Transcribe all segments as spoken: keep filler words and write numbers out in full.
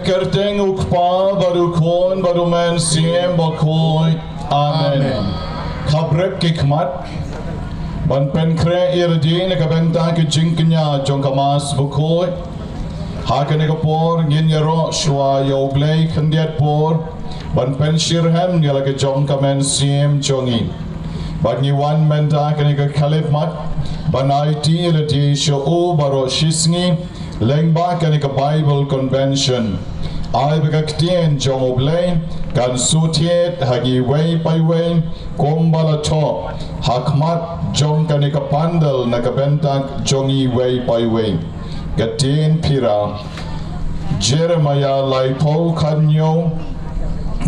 Kyrteng u Kpa bad u Khun bad u Mynsiem Bakhuid. Amen. Amen. Khaprep ki khmat ban pynkhreh ïa lade na ka bynta ka jingkñia jong ka Mass Bakhuid. Ha kane ka por ngin ïaroh shuwa ïa U Blei khyndiat por ban pynshitrhem ïa la ka jong ka mynsiem jong ngi. Bad ngi wan mynta kane ka khyllipmat ban aiti ïa lade sha u baroh shisngi lyngba kane ka Bible Convention. Ai ba ka ktien jong U Blei kan shu thied ha ngi iwei pa iwei kumba la thoh ha khmat jong kane ka pandal na ka bynta jong ngi iwei pa iwei. Ka ktien pura. Jeremiah laiphew khathynñiew.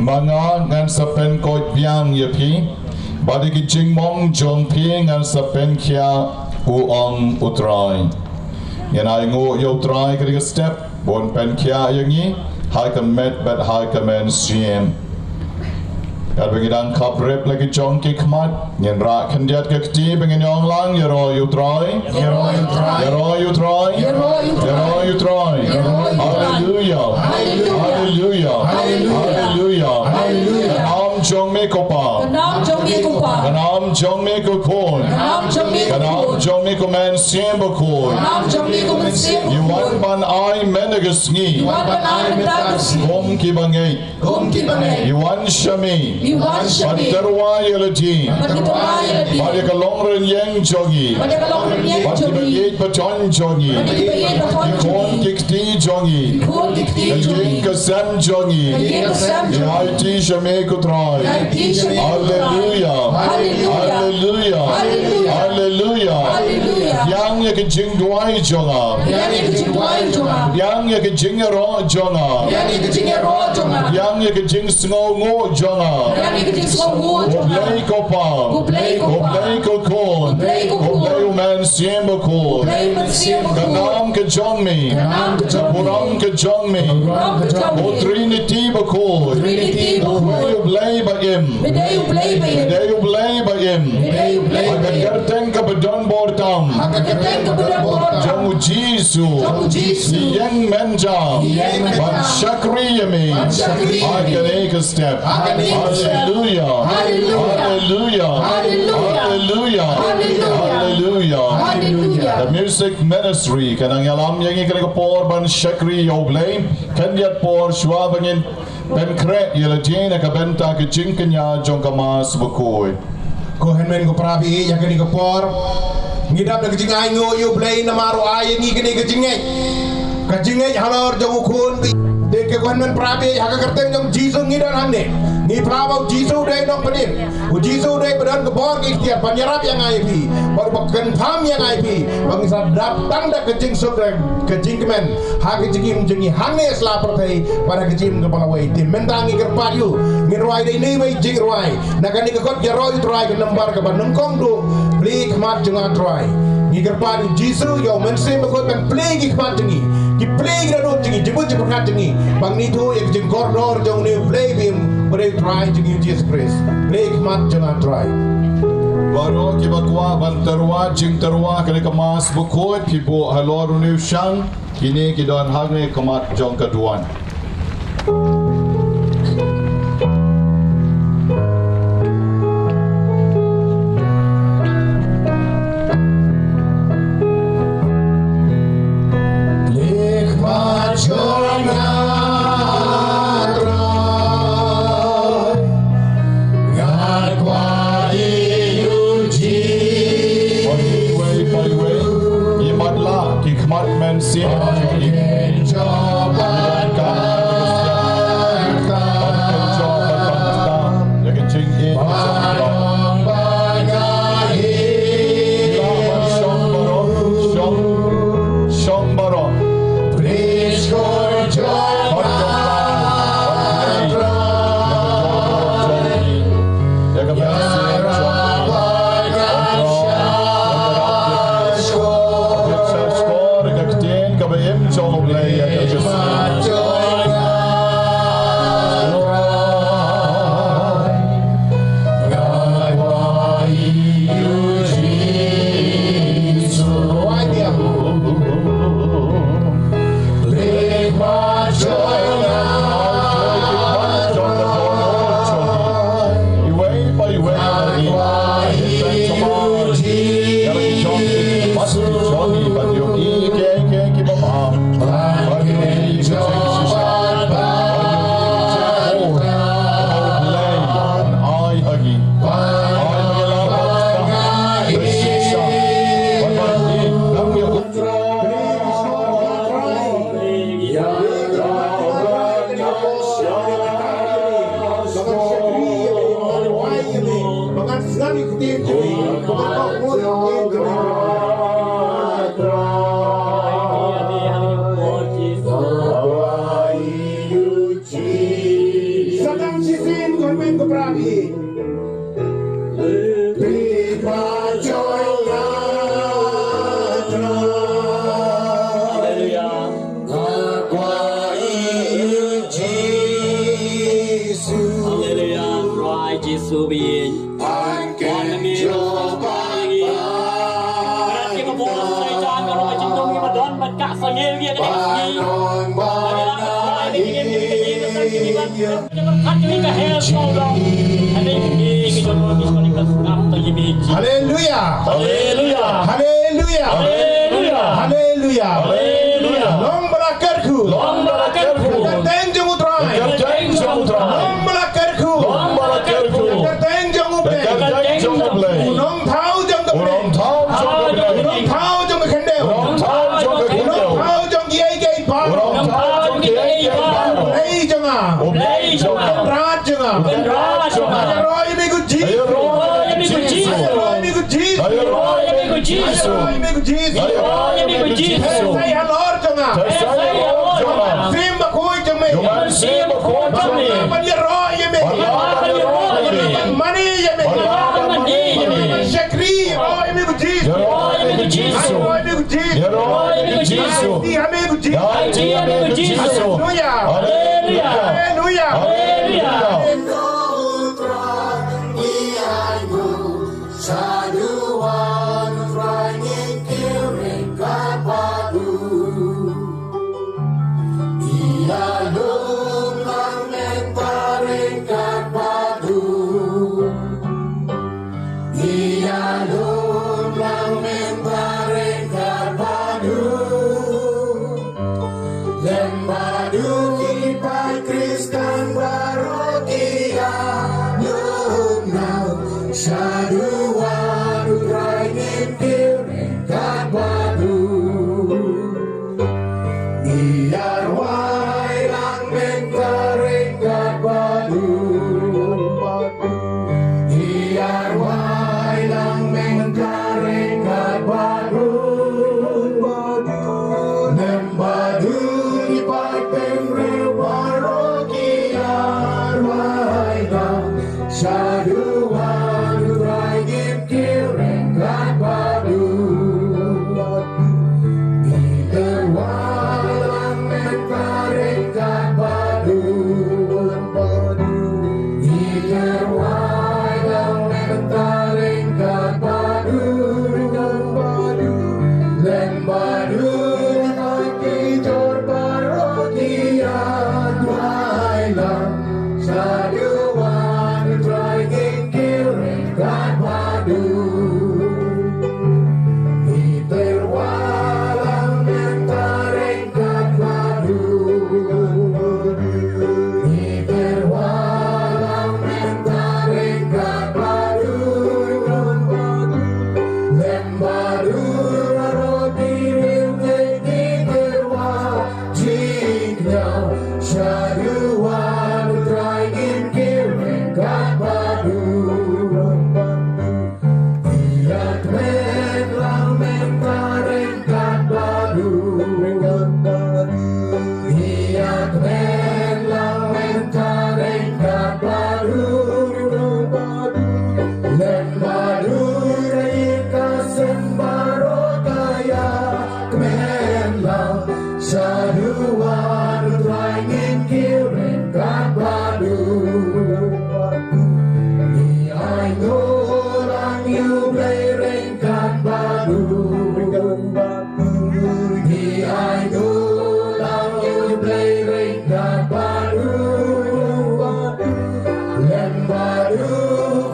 Ma nga ngan sa pynkoit biang ïa phi bad ïa ki jingmong jong phi ngan sa pynkhiah, u ong U Trai. Ngin ai nguh ïa U Trai kane ka step ban pynkhiah ïa ngi ha ka met bad ha ka mynsiem. Katba ngi dang khaprep la ki jong ki khmat, ngin rah khyndiat ka kti ba ngin ïa ong lang, ïaroh ïa U Trai. Ïaroh ïa U Trai. Ïaroh ïa U Trai. Ïaroh ïa U Trai. Ïaroh ïa U Trai. Haleluia. Haleluia. Haleluia. Haleluia. Haleluia. Ka nam jong me ko Pa. Ka nam jong me ko Pa. Ka nam jong me ko Khun. Ka nam jong me ko Khun. Ka nam jong me ko Mynsiem Bakhuid. Ka nam jong me ko Mynsiem Bakhuid. Ngi wan ban ai mynta ka sngi. Ngi wan ban ai mynta ka sngi. Kum ki bangeit. Kum ki bangeit. Ngi wan sha me. Ngi wan sha me. Ban tyrwa ïa lade. Ban tyrwa ïa lade. Bad ïa ka longrynïeng jong ngi. Bad ïa ka longrynïeng jong ngi. Bad kiba ïeit ba don jong ngi. Bad kiba ïeit ba don jong ngi. Ki khun ki kti jong ngi. Ki khun ki kti jong ngi. Ka ïing ka sem jong ngi. Ka ïing ka sem jong ngi. Ngi aiti sha me ko Trai. Ngi aiti sha me ko Trai. Haleluia. Haleluia. Haleluia. Haleluia. Haleluia. Pdiang ïa ka jingduwai jong nga. Pdiang ïa ka jingduwai jong nga. Pdiang ïa ka jingïaroh jong nga. Pdiang ïa ka jingïaroh jong nga. Pdiang ïa ka jingsngewnguh jong nga. Pdiang ïa ka jingsngewnguh jong nga. Ko Blei ko Pa. Ko Blei ko Pa. Ko Blei ko Khun. Ko Blei ko Khun. Ko Blei u Mynsiem Bakhuid. Ko Blei u Mynsiem Bakhuid. Ka nam ka jong me. Ka nam ka jong me. Ka burom ka jong me. Ka burom ka jong me. Ko Trinity Bakhuid. Ko Trinity Bakhuid. Me dei U Blei ba im. Me dei U Blei ba im. Me dei U Blei ba im. Me dei U Blei ba im. Ha ka kyrteng kaba don bor tam. Ha ka kyrteng kaba don bor tam. Jong u Jisu. Jong u Jisu. Ngi ïeng mynta. Ngi ïeng mynta. Ban shakri ïa me. Ban shakri ïa me. Ha kane ka step. Ha kane ka step. Haleluia. Haleluia. Haleluia. Haleluia. Haleluia. Haleluia. Haleluia. The music ministry kan nang ïalam ïa ngi kane ka por ban shakri ïa U Blei. Khyndiat por shuwa ba ngin pynkhreh ïa lade na ka bynta ka jingkñia jong ka Mass Bakhuid. Ko hynmen ko para baieit, ha kane ka por ngi dap da ka jingainguh ïa U Blei namar u ai ïa ngi kane ka jingngeit. Ka jingngeit halor jong u Khun. Te ko hynmen para baieit, ha ka kyrteng jong u Jisu ngi don hangne. Ngi phla ba u Jisu u dei u nongpynim. U Jisu u dei uba don ka bor ka iktiar ban ïarap ïa nga ïa phi, bad uba kynpham ïa nga ïa phi ba ngin sa dap tang da ka jingsuk, ka jingkmen ha ka jingim jong ngi hangne sla pyrthei bad ha ka jingim kaba la wei. Te mynta ngi kyrpad ïa u, ngin rwai da ine i wei i jingrwai. Na kane ka kot Ïaroh ïa U Trai ka nambar kaba nyngkong duh, plie ki khmat jong nga Trai. Ngi kyrpad ïa u Jisu, ïa u Mynsiem Bakhuid ban plie ki khmat jong ngi, ki plie ki dohnud jong ngi, jingmut jingpyrkhat jong ngi, ba ngin ithuh ïa ka jingkordor jong une U Blei ba im, ba dei U Trai jong ngi U Jisu Khrist. Plie ki khmat jong nga Trai. Baroh kiba kwah ban tyrwa jingtyrwa kane ka Mass Bakhuid, phi buh halor une u shang. Kine ki don hangne khmat jong ka duwan. Plie khmat jong nga Trai. Nga kwah ïa u Jisu. Poi wei, poi wei. Imat lah ki khmat mynsiem. Poi wei, poi wei. Sa tang shisien, khublei ko para bangeit. Haleluya. Haleluya. Trai Jisu bieit. Wan na mi. Ka rat ki ba bun, ka jan ka roi jingdum ki ba don bad ka sangeh ïa ka dei sngi. Ka ïalam ka Trai, ka ïalam ka Trai, ka ïalam ka Trai. Haleluya. Haleluya. Haleluya. Haleluya. Haleluya. Haleluya. Long ba la kyrkhu. Long ba la kyrkhu. Ka kyrteng jong u Trai. Ka kyrteng jong u Trai. Long ba la kyrkhu. Long ba la kyrkhu. Ka kyrteng jong u Blei. Ka kyrteng jong u Blei. U nongthaw jong ka Blei. U nongthaw jong ka Blei. U nongthaw jong ka khyndew. U nongthaw jong ka khyndew. U nongthaw jong kiei kiei baroh. U nongthaw jong kiei kiei baroh. U Blei jong nga. U Blei jong nga. U Kynrad jong nga. U Kynrad jong nga. Ïaroh ïa me ko Jisu. Ïaroh ïa me ko Jisu. Ïaroh ïa me ko Jisu. Ïaroh ïa me ko Jisu. Ïaroh ïa me ko Jisu. Sa ïa halor jong nga. Sa ïa halor jong nga. Mynsiem Bakhuid jong me. Mynsiem Bakhuid jong me. Ban ïaroh ïa me. Ban ïaroh ïa me. Ban mane ïa me. Ban mane ïa me. Ban shakri, ïaroh ïa me ko Jisu. Ïaroh ïa me ko Jisu. Ïaroh ïa me ko Jisu. Ïaroh ïa me ko Jisu. Ïa me ko Jisu. Ïa me ko Jisu. Haleluya. Haleluya. Haleluya. Haleluya. Haleluya. Shaduh u Trai ngin kiew ryngkat bad u. Ïalum lang mynta ryngkat bad u. Ïalum lang mynta ryngkat bad u. Lem bad u ki paid Khristan baroh ki ïalum lang. Shaduh u Trai ngin kiew ryngkat bad u. Ïarwai lang mynta ryngkat bad u. Ïarwai lang mynta ryngkat bad u. Lem bad u ki paid bynriew baroh ki ïarwai lang. Shaduh u Trai ngin kiew ryngkat bad u. Ngi tyrwa lang mynta ryngkat bad u. Ngi tyrwa lang mynta ryngkat bad u. Lem bad u ki jor baroh ki ïarwai lang. Shaduh u Trai ngin kiew ryngkat bad u. Ngi tyrwa lang mynta ryngkat bad u. Ngi tyrwa lang mynta ryngkat bad u. Lem bad u baroh ki riewngeit ngi tyrwa. Jingkñia, shaduh u Trai ngin kiew ryngkat bad u. Ïakmen lang mynta ryngkat bad u. Ïakmen lang mynta ryngkat bad u. Lem bad u, ïa ka sem baroh ka ïa kmen lang. Shaduh u Trai ngin kiew ryngkat bad u. Ngi ainguh lang ïa u Blei ryngkat bad u. Ngi ainguh lang ïa u Blei ryngkat bad u. Lem bad u,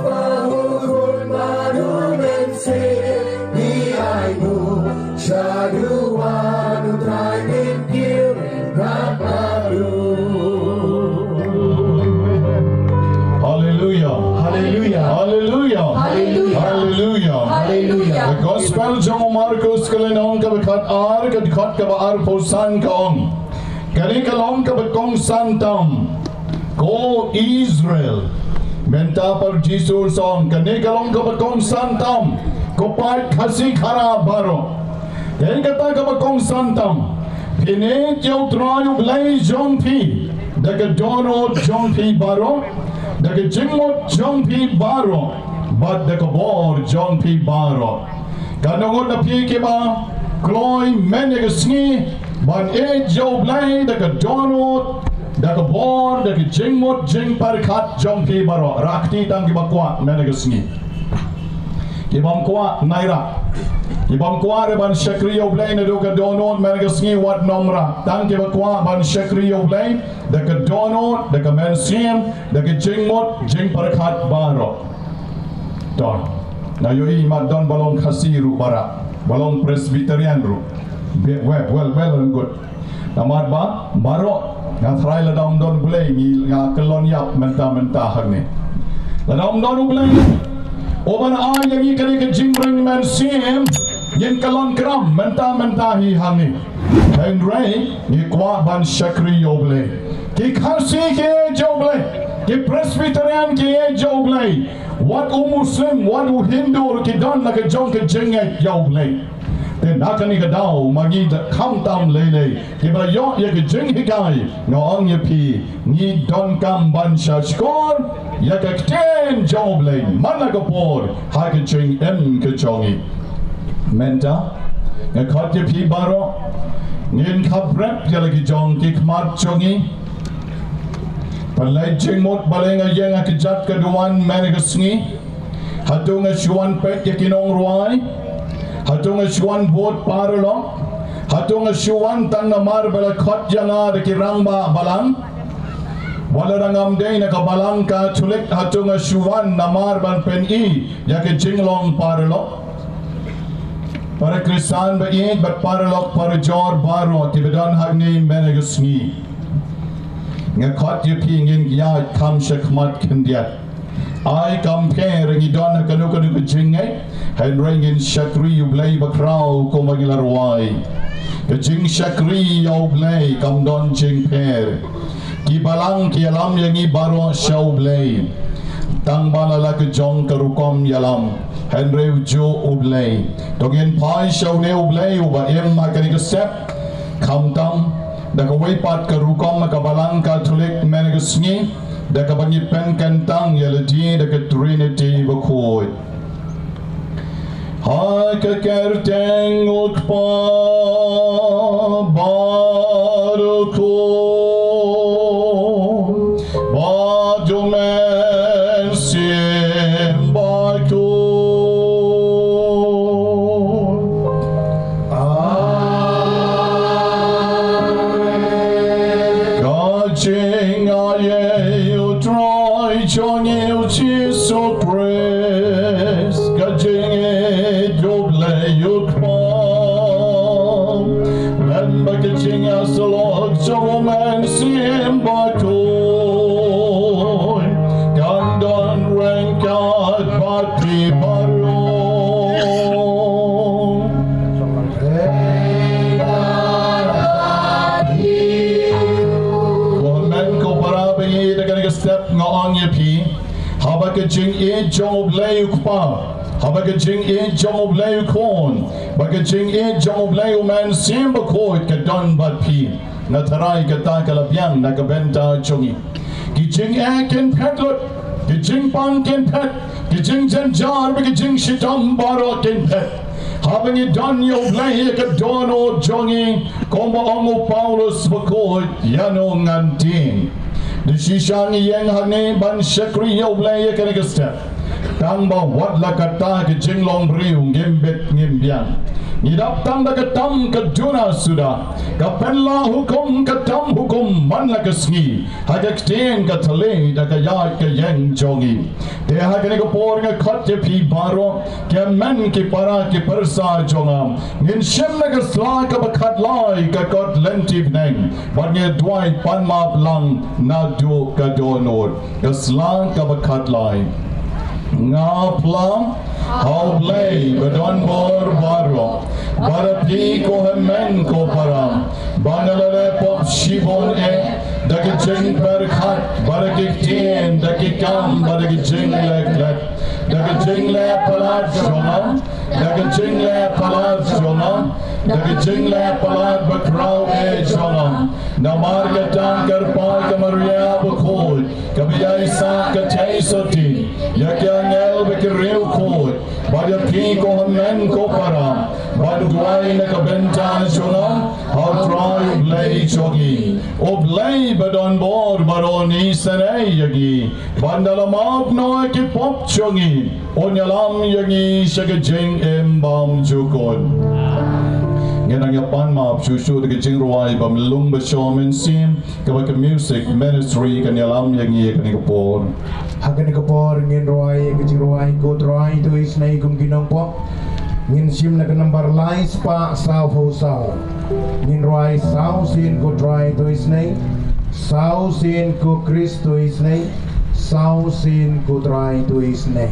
ba u khun bad u mynsiem. Ngi ainguh, shaduh u Trai ngin kiew ryngkat bad u. Haleluya. Haleluya. Haleluya. Haleluya. Haleluya. Haleluya. The Gospel jong u Markos ka lynnong kaba khatar, ka dkhot kaba arphew san ka ong. Kane ka long kaba kongsan tam. Ko Israel, Mynta pat Jisu u ong, kane ka long kaba kongsan tam, ko paid Khasi Khara baroh. Kaei kata kaba kongsan tam? Phin ïeit ïa U Trai U Blei jong phi da ka dohnud jong phi baroh, da ka jingmut jong phi baroh, bad da ka bor jong phi baroh. Katno ngut na phi kiba kloi mynne ka sngi ban ïeit ïa U Blei da ka dohnud, da ka bor, da ka jingmut jingpyrkhat jong phi baroh? Rah kti tang kiba kwah mynne ka sngi. Kibym kwah, naira. Kibym kwah ruh ban shakri ïa U Blei naduh ka dohnud mynne ka sngi, wat nym rah. Tang kiba kwah ban shakri ïa U Blei da ka dohnud, da ka mynsiem, da ka jingmut jingpyrkhat baroh. To, nga ïohi mat don ba long Khasi ruh baroh, ba long Presbyterian ruh. Be-, well, well, well and good. Namar ba baroh, nga tharai lada ym don U Blei, ngi, nga kyllon ïap mynta mynta hangne. Lada ym don U Blei uban ai ïa ngi kane ka jingring mynsiem, ngin kyllon kram mynta mynta hi hangne. Hynrei ngi kwah ban shakri ïa U Blei. Ki Khasi ki ïeit ïa U Blei, ki Presbyterian ki ïeit ïa U Blei. Wat u Muslim, wat u Hindu ruh ki don la ka jong ka jingngeit ïa U Blei. Te na kane ka daw, ma ngi da khamtam lei lei kiba ïoh ïa ka jinghikai, nga ong ïa phi, ngi donkam ban sha shkor ïa ka ktien jong U Blei man la ka por ha ka jingim ka jong ngi. Mynta nga khot ïa phi baroh, ngin khap rep ïa la ki jong ki khmat jong ngi. Pynleit jingmut balei nga ïeng ha ka jaka ka duwan mynne ka sngi. Hato nga shu wan peit ïa ki nongrwai? Hato nga shu wan bud paralok? Hato nga shu wan tang namar ba la khot ïa nga da ki rangbah balang? Wat lada ngam dei na ka balang Katholik, hato nga shu wan namar ban pyni ïa ka jinglong paralok? Para Khristan ba ïeit bad paralok parajor baroh kiba don hangne mynne ka sngi, nga khot ïa phi, ngin ïaid kham shakhmat khyndiat. Ai kam pher ngi don ha kano kano ka jingngeit, hynrei ngin shakri U Blei bakhraw kumba ngi la rwai. Ka jingshakri ïa U Blei kam don jingpher. Ki balang ki ïalam ïa ngi baroh sha U Blei. Tang ba la la ka jong ka rukom ïalam, hynrei u juh U Blei. To ngin phai sha une U Blei uba im ha kane ka step. Khamtam da kawei pat ka rukom ha ka balang Katholik mynne ka sngi, da kaba ngi pynkyntang ïa lade da ka Trinity bakhuid. Ha ka kyrteng U Kpa baroh khun, bad U Mynsiem Bakhuid. Amen. Ka jingaiei U Trai jong ngi U Jisu Khrist, ka jingïeit U Blei U Kpa, lem bad ka jingïasyllok jong U Mynsiem Bakhuid, kan don ryngkat bad phi baroh. Ko hynmen ko para ba ïeit, ha kane ka step nga ong ïa phi, haba ka jingïeit jong U Blei U Kpa, haba ka jingïeit jong U Blei U Khun, bad ka jingïeit jong U Blei U Mynsiem Bakhuid ka don bad phi, nga tharai kata ka la biang na ka bynta jong ngi. Ki jingeh kin phet lut, ki jingpang kin phet, ki jingjynjar bad ki jingshitom baroh kin phet, haba ngi don ïa U Blei ha ka dohnud jong ngi, kumba ong u Paulus bakhuid, ïano ngan tieng? Te shisha ngi ïeng hangne ban shakri ïa U Blei ha kane ka step. Tang ba wat la katta ka jinglong briew ngim bit ngim biang. Ngi dap tang da ka tam ka duna suda, ka pynlah hukum ka tam hukum man la ka sngi, ha ka ktien ka thylliej da ka ïaid ka ïeng jong ngi. Te ha kane ka por nga khot ïa phi baroh, ki hynmen ki para ki pyrsa jong nga, ngin shim na ka sla kaba khatlai ka kot lynti bneng, bad ngin duwai pan map lang naduh ka dohnud. Ka sla kaba khatlai. Nga phla ha U Blei ba don bor baroh, bad ha phi ko hynmen ko para, ba nga la leh pop shibun eh, Da ka jingpyrkhat bad da ki ktien, da ki kam bad da ka jingleh klet, da ka jingleh palat jong nga, da ka jingleh palat jong nga, da ka jingleh palat bakhraw eh jong nga. Namar kata kyrpad ka Maria bakhuid kaba ïaisah ka theisotti ïa ki angel bad ki riewkhuid, bad ïa phi ko hynmen ko para, ban duwai na ka bynta jong nga ha U Trai U Blei jong ngi. U Blei ba don bor baroh un isynei ïa ngi, ban da la map noh ïa ki pop jong ngi, un ïalam ïa ngi sha ka jingim bymjukut. Ngin nang ïa pan map shuh shuh da ka jingrwai ba mlung ba shong mynsiem, kaba ka music ministry kan ïalam ïa ngi ha kane ka por. Ha kane ka por ngin rwai ka jingrwai Ko Trai to isynei kum ki nongpop. Ngin shim na ka nambar lai spah saw phew saw. Ngin rwai Saw Sien Ko Trai to isynei, Saw Sien Ko Khrist to isynei, Saw Sien Ko Trai to isynei.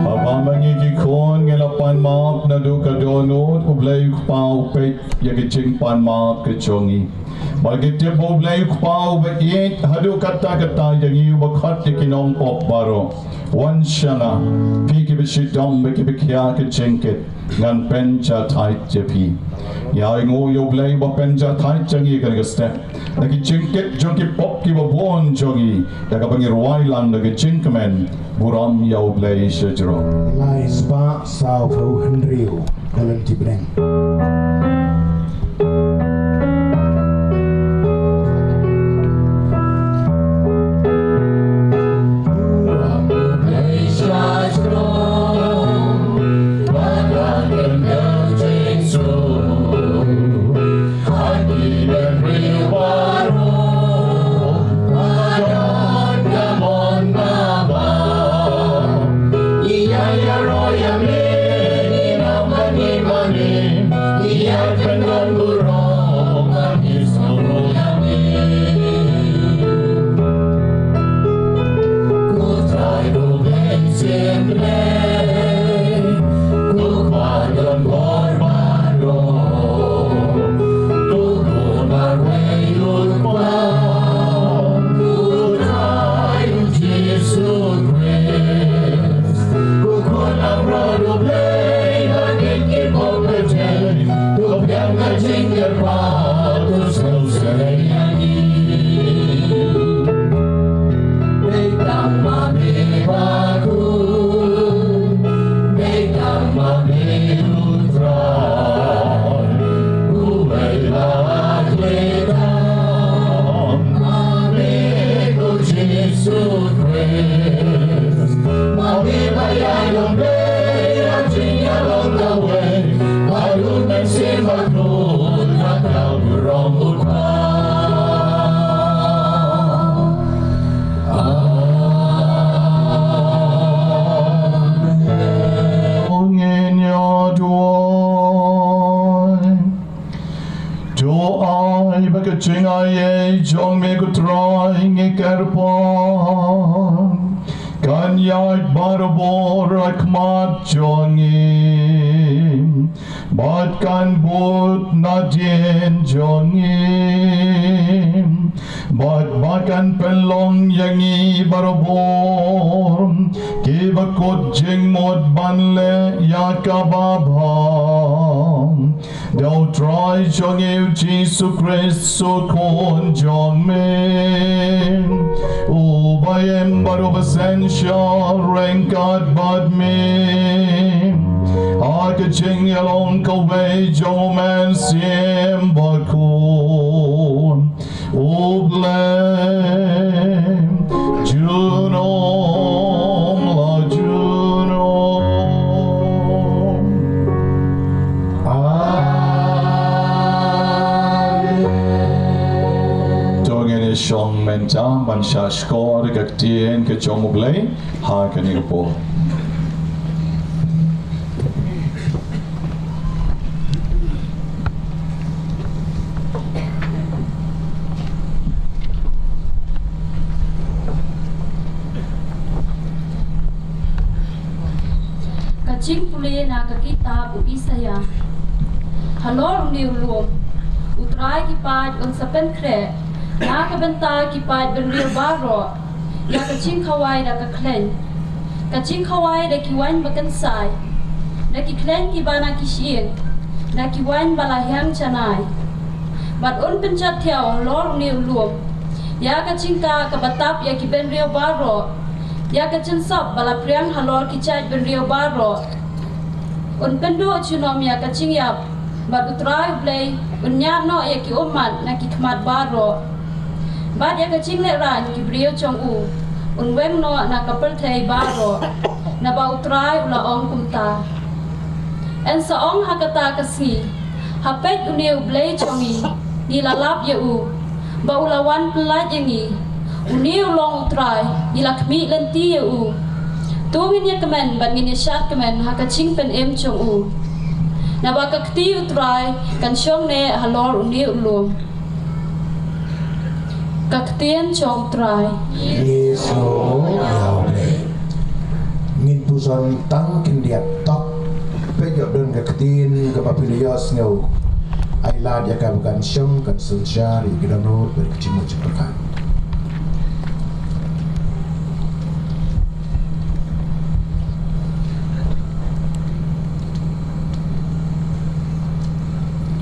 Haba ma ngi ki khun ngi la pan map naduh ka dohnud, U Blei U Kpa u peit ïa ka jingpan map ka jong ngi. Ba ngi tip ba U Blei U Kpa uba ïeit haduh katta katta ïa ngi, uba khot ïa ki nongpop baroh. Wan sha nga, phi kiba shitom bad kiba khia ka jingkit, ngan pynjahthait ïa phi. Ïa ngi ïa U Blei uba pynjahthait ïa ngi ha kane ka step na ki jingkit jong ki pop kiba bun jong ngi, da kaba ngi rwai lang da ka jingkmen burom ïa U Blei shajrong. Lai spah saw phew hynriew. Ka lynti bneng. Amen. Ngin ïa duwai. To ai ba ka jingai ei jong me ko Trai ngi kyrpad kan ïaid barabor ha khmat jong ngi. Bad kan bud nadien jong ngi. Bad ba kan pynlong ïa ngi barabor kiba kut jingmut ban leh ïa kaba bha. Da U Trai jong ngi U Jisu Khrist U Khun jong me, uba im bad uba synshar ryngkat bad me ha ka jingïalong kawei jong U Mynsiem Bakhuid. U Blei, junom la junom. Amen. To ngin ïa shong mynta ban shah shkor ka ktien ka jong U Blei ha kane ka por. Ka jingpule na ka kitab u Isaïah. Halor une u lum U Trai ki paid un sa pynkhreh na ka bynta ki paid bynriew baroh ïa ka jingkhawai da ka khleiñ, ka jingkhawai da ki waiñ ba kynsai, da ki khleiñ kiba na ki shyieng, da ki waiñ ba la hiang janai. Bad un pynjot thiaw halor une u lum ïa ka jingkah kaba tap ïa ki bynriew baroh, ïa ka jingsop ba la priang halor ki jait bynriew baroh. Un pynduh junom ïa ka jingïap, bad U Trai U Blei un ñiad noh ïa ki ummat na ki khmat baroh. Bad ïa ka jinglehrain ki briew jong u un weng noh na ka pyrthei baroh, naba U Trai u la ong kumta. Yn sa ong ha kata ka sngi, ha peit une U Blei jong ngi, ngi la lap ïa u, ba u la wan pyllait ïa ngi. Une u long U Trai, ngi la khmih lynti ïa u. To ngin ïa kmen bad ngin ïa shad kmen ha ka jingpynim jong u. Naba ka kti U Trai kan shong neh halor une u lum. Ka ktien jong U Trai. Ngi sngew ïa U Blei. Ngin puson tang khyndiat tok. Peit ïoh don ka ktien kaba phi la ïohsngew. Ai lad ïa kaba kan shong kan synshar ïa ki dohnud bad ki jingmut jingpyrkhat.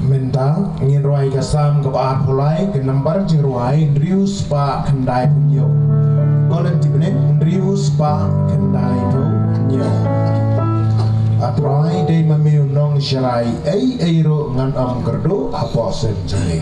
Mynta ngin rwai ka Salm kaba arphew lai, ka nambar jingrwai hynriew spah khyndai phew hynñiew. Ko lynti bniah, hynriew spah khyndai phew hynñiew. A Trai, dei ma me u nongsharai, ei ei ruh ngan ym kyrduh hapoh seng jong me.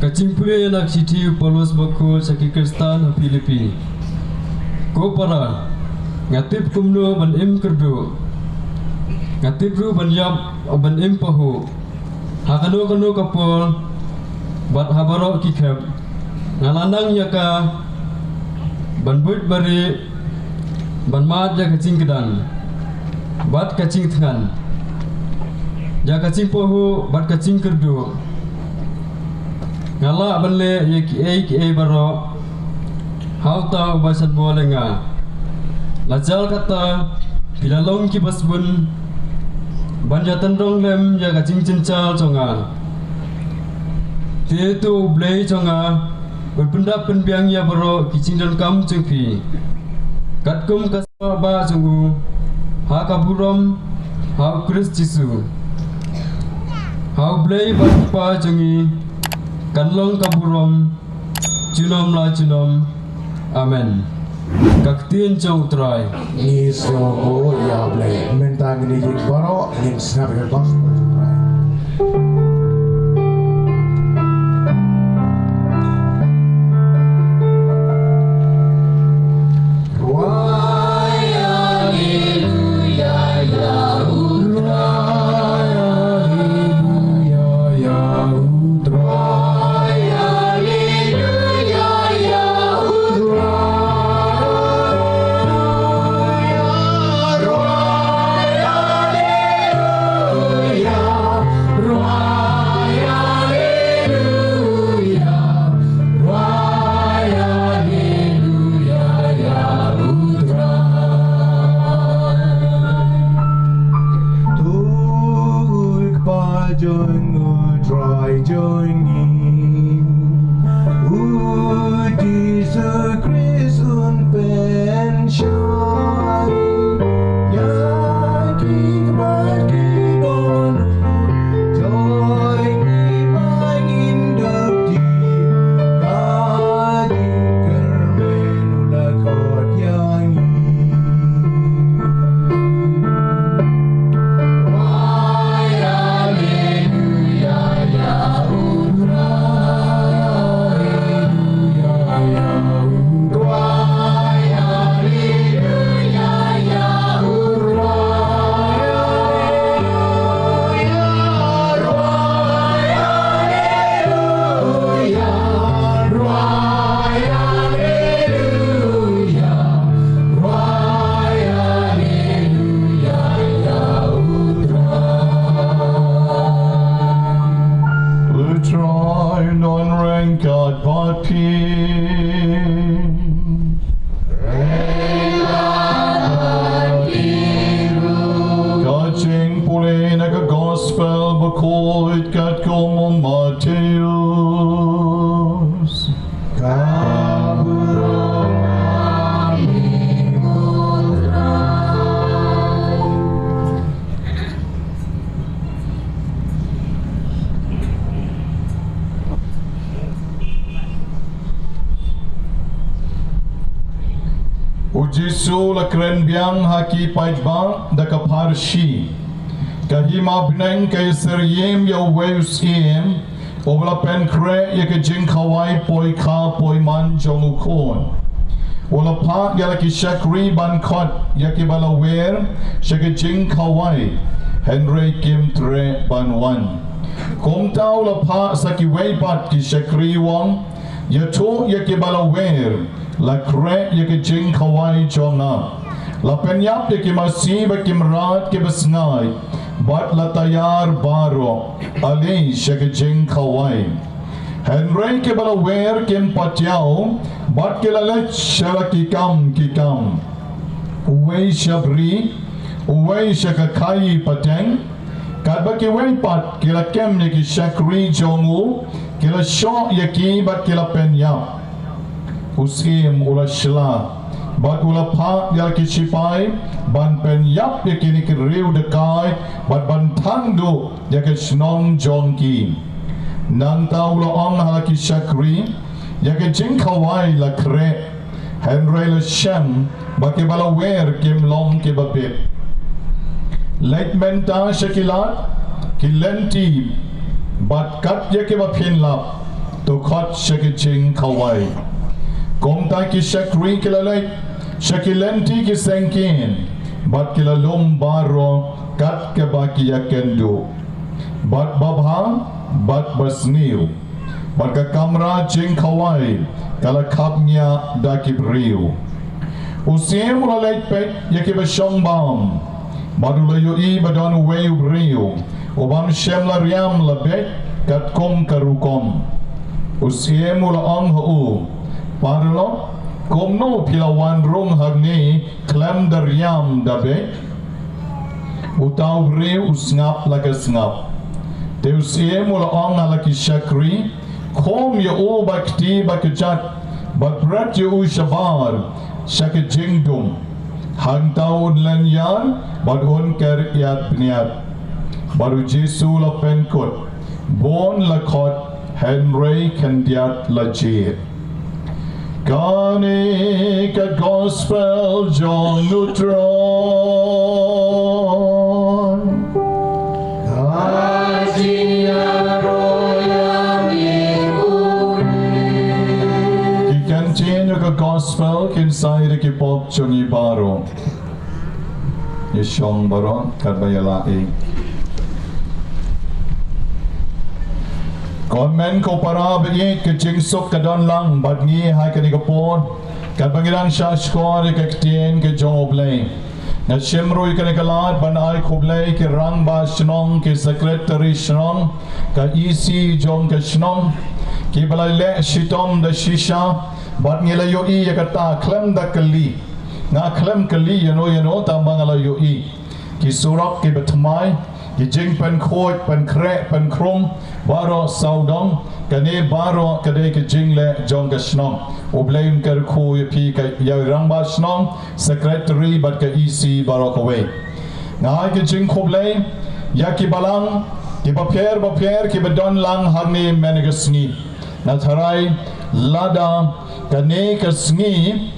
Ka jingpule na ka shithi u Paulus bakhuid sha ki Khristan ha Philippi. Ko para, nga tip kumno ban im kyrduh. Nga tip ruh ban ïap, ban im pahuh. Ha kano kano ka por, bad ha baroh ki khep. Nga la nang ïa ka, ban buit bari, ban mad ïa ka jingkdang, bad ka jingthngan, ïa ka jingpahuh, bad ka jingkyrduh. Nga lah ban leh ïa kiei kiei baroh ha uta uba sngewbha ïa nga. La jal kata, phi la long kiba sbun ban ïa tynrong lem ïa ka jingjynjar jong nga. Te to u Blei jong nga un pyndap pynbiang ïa baroh ki jingdonkam jong phi, katkum ka sngewbha jong u ha ka burom ha u Khrist Jisu. Ha u Blei bad u Kpa jong ngi kan long ka burom junom la junom. Amen. Ka ktien jong u Trai. Ngi sngewbha ïa u Blei. Mynta ngin ïa baroh ngin sngap ïa ka gospel jong u Trai. Lutron non rengkat bad phi. Ka jingpule na ka gospel bakhuid katkum u Mathaios. U Jisu u la kren biang ha ki paidbah da ka parshi. Ka hima bneng ka ïasyriem ïa uwei u syiem uba la pynkhreh ïa ka jingkhawai poi kha poi man jong u khun. U la phah ïa la ki shakri ban khot ïa kiba la wer sha ka jingkhawai, hynrei kim treh ban wan. Kumta u la phah sa kiwei pat ki shakri, u ong, ïathuh ïa kiba la wer, la khreh ïa ka jingkhawai jong nga. La pynïap ïa ki masi bad ki mrad kiba sngaid, bad la taiar baroh, ale sha ka jingkhawai. Hynrei kiba la wer kim pat ïaw, bad ki la leit sha la ki kam ki kam. Uwei sha bri, uwei sha ka khaii pateng, katba kiwei pat ki la kem ïa ki shakri jong u, ki la shoh ïa ki bad ki la pynïap. U syiem u la shla, bad u la phah ïa ki shipai ban pynïap ïa kine ki riew dakai, bad ban thang duh ïa ka shnong jong ki. Nangta u la ong ha la ki shakri, ïa ka jingkhawai la khreh, hynrei la shem ba kiba la wer kim long kiba bit. Leit mynta sha ki lad, ki lynti, bad kat ïa kiba phin lap, to khot sha ka jingkhawai. Kumta ki shakri ki la leit sha ki lynti ki syngkien, bad ki la lum baroh kat kaba ki ïakynduh, bad babha, bad basniew, bad ka kamra jingkhawai ka la khapngiah da ki briew. U syiem u la leit peit ïa kiba shong bam, bad u la ïohi ba don uwei u briew u bym shym la riam la beit katkum ka rukom. U syiem u la ong ha u, paralok, kumno phi la wan rung hangne khlem da riam da beit? Uta u briew u sngap la ka sngap. Te u syiem u la ong ha la ki shakri, khum ïa u bad kti bad kjat, bad bret ïa u shabar sha ka jingdum. Hangta un lynñiar bad un ker ïaid bniat. Bad u Jisu u la pynkut, bun la khot, hynrei khyndiat la jied. Kane ka gospel jong u Trai. Ka jingïaroh ïa ngi u Blei. Ki kyntien ka gospel kin sa ïa ki pop jong ngi baroh. Ïa shong baroh katba ïa la i. Ko hynmen ko para ba ïeit, ka jingsuk ka don lang bad ngi ha kane ka por, katba ngi dang shah shkor ïa ka ktien ka jong u Blei. Nga shim ruh ïa kane ka lad ban ai khublei ki rangbah shnong, ki secretary shnong, ka E C jong ka shnong, kiba la leh shitom da shisha, bad ngi la ïohi ïa kata khlem da kylli. Nga khlem kylli ïano ïano, tangba nga la ïohi ki surok kiba thymmai, ki jingpynkhuid pynkhreh pynkhrum baroh sawdong. Kane baroh ka dei ka jingleh jong ka shnong. U Blei un kyrkhu ïa phi, ka ïa rangbah shnong, secretary bad ka E C baroh kawei. Nga ai ka jingkhublei ïa ki balang kiba pher bapher kiba don lang hangne mynne ka sngi. Nga tharai lada kane ka sngi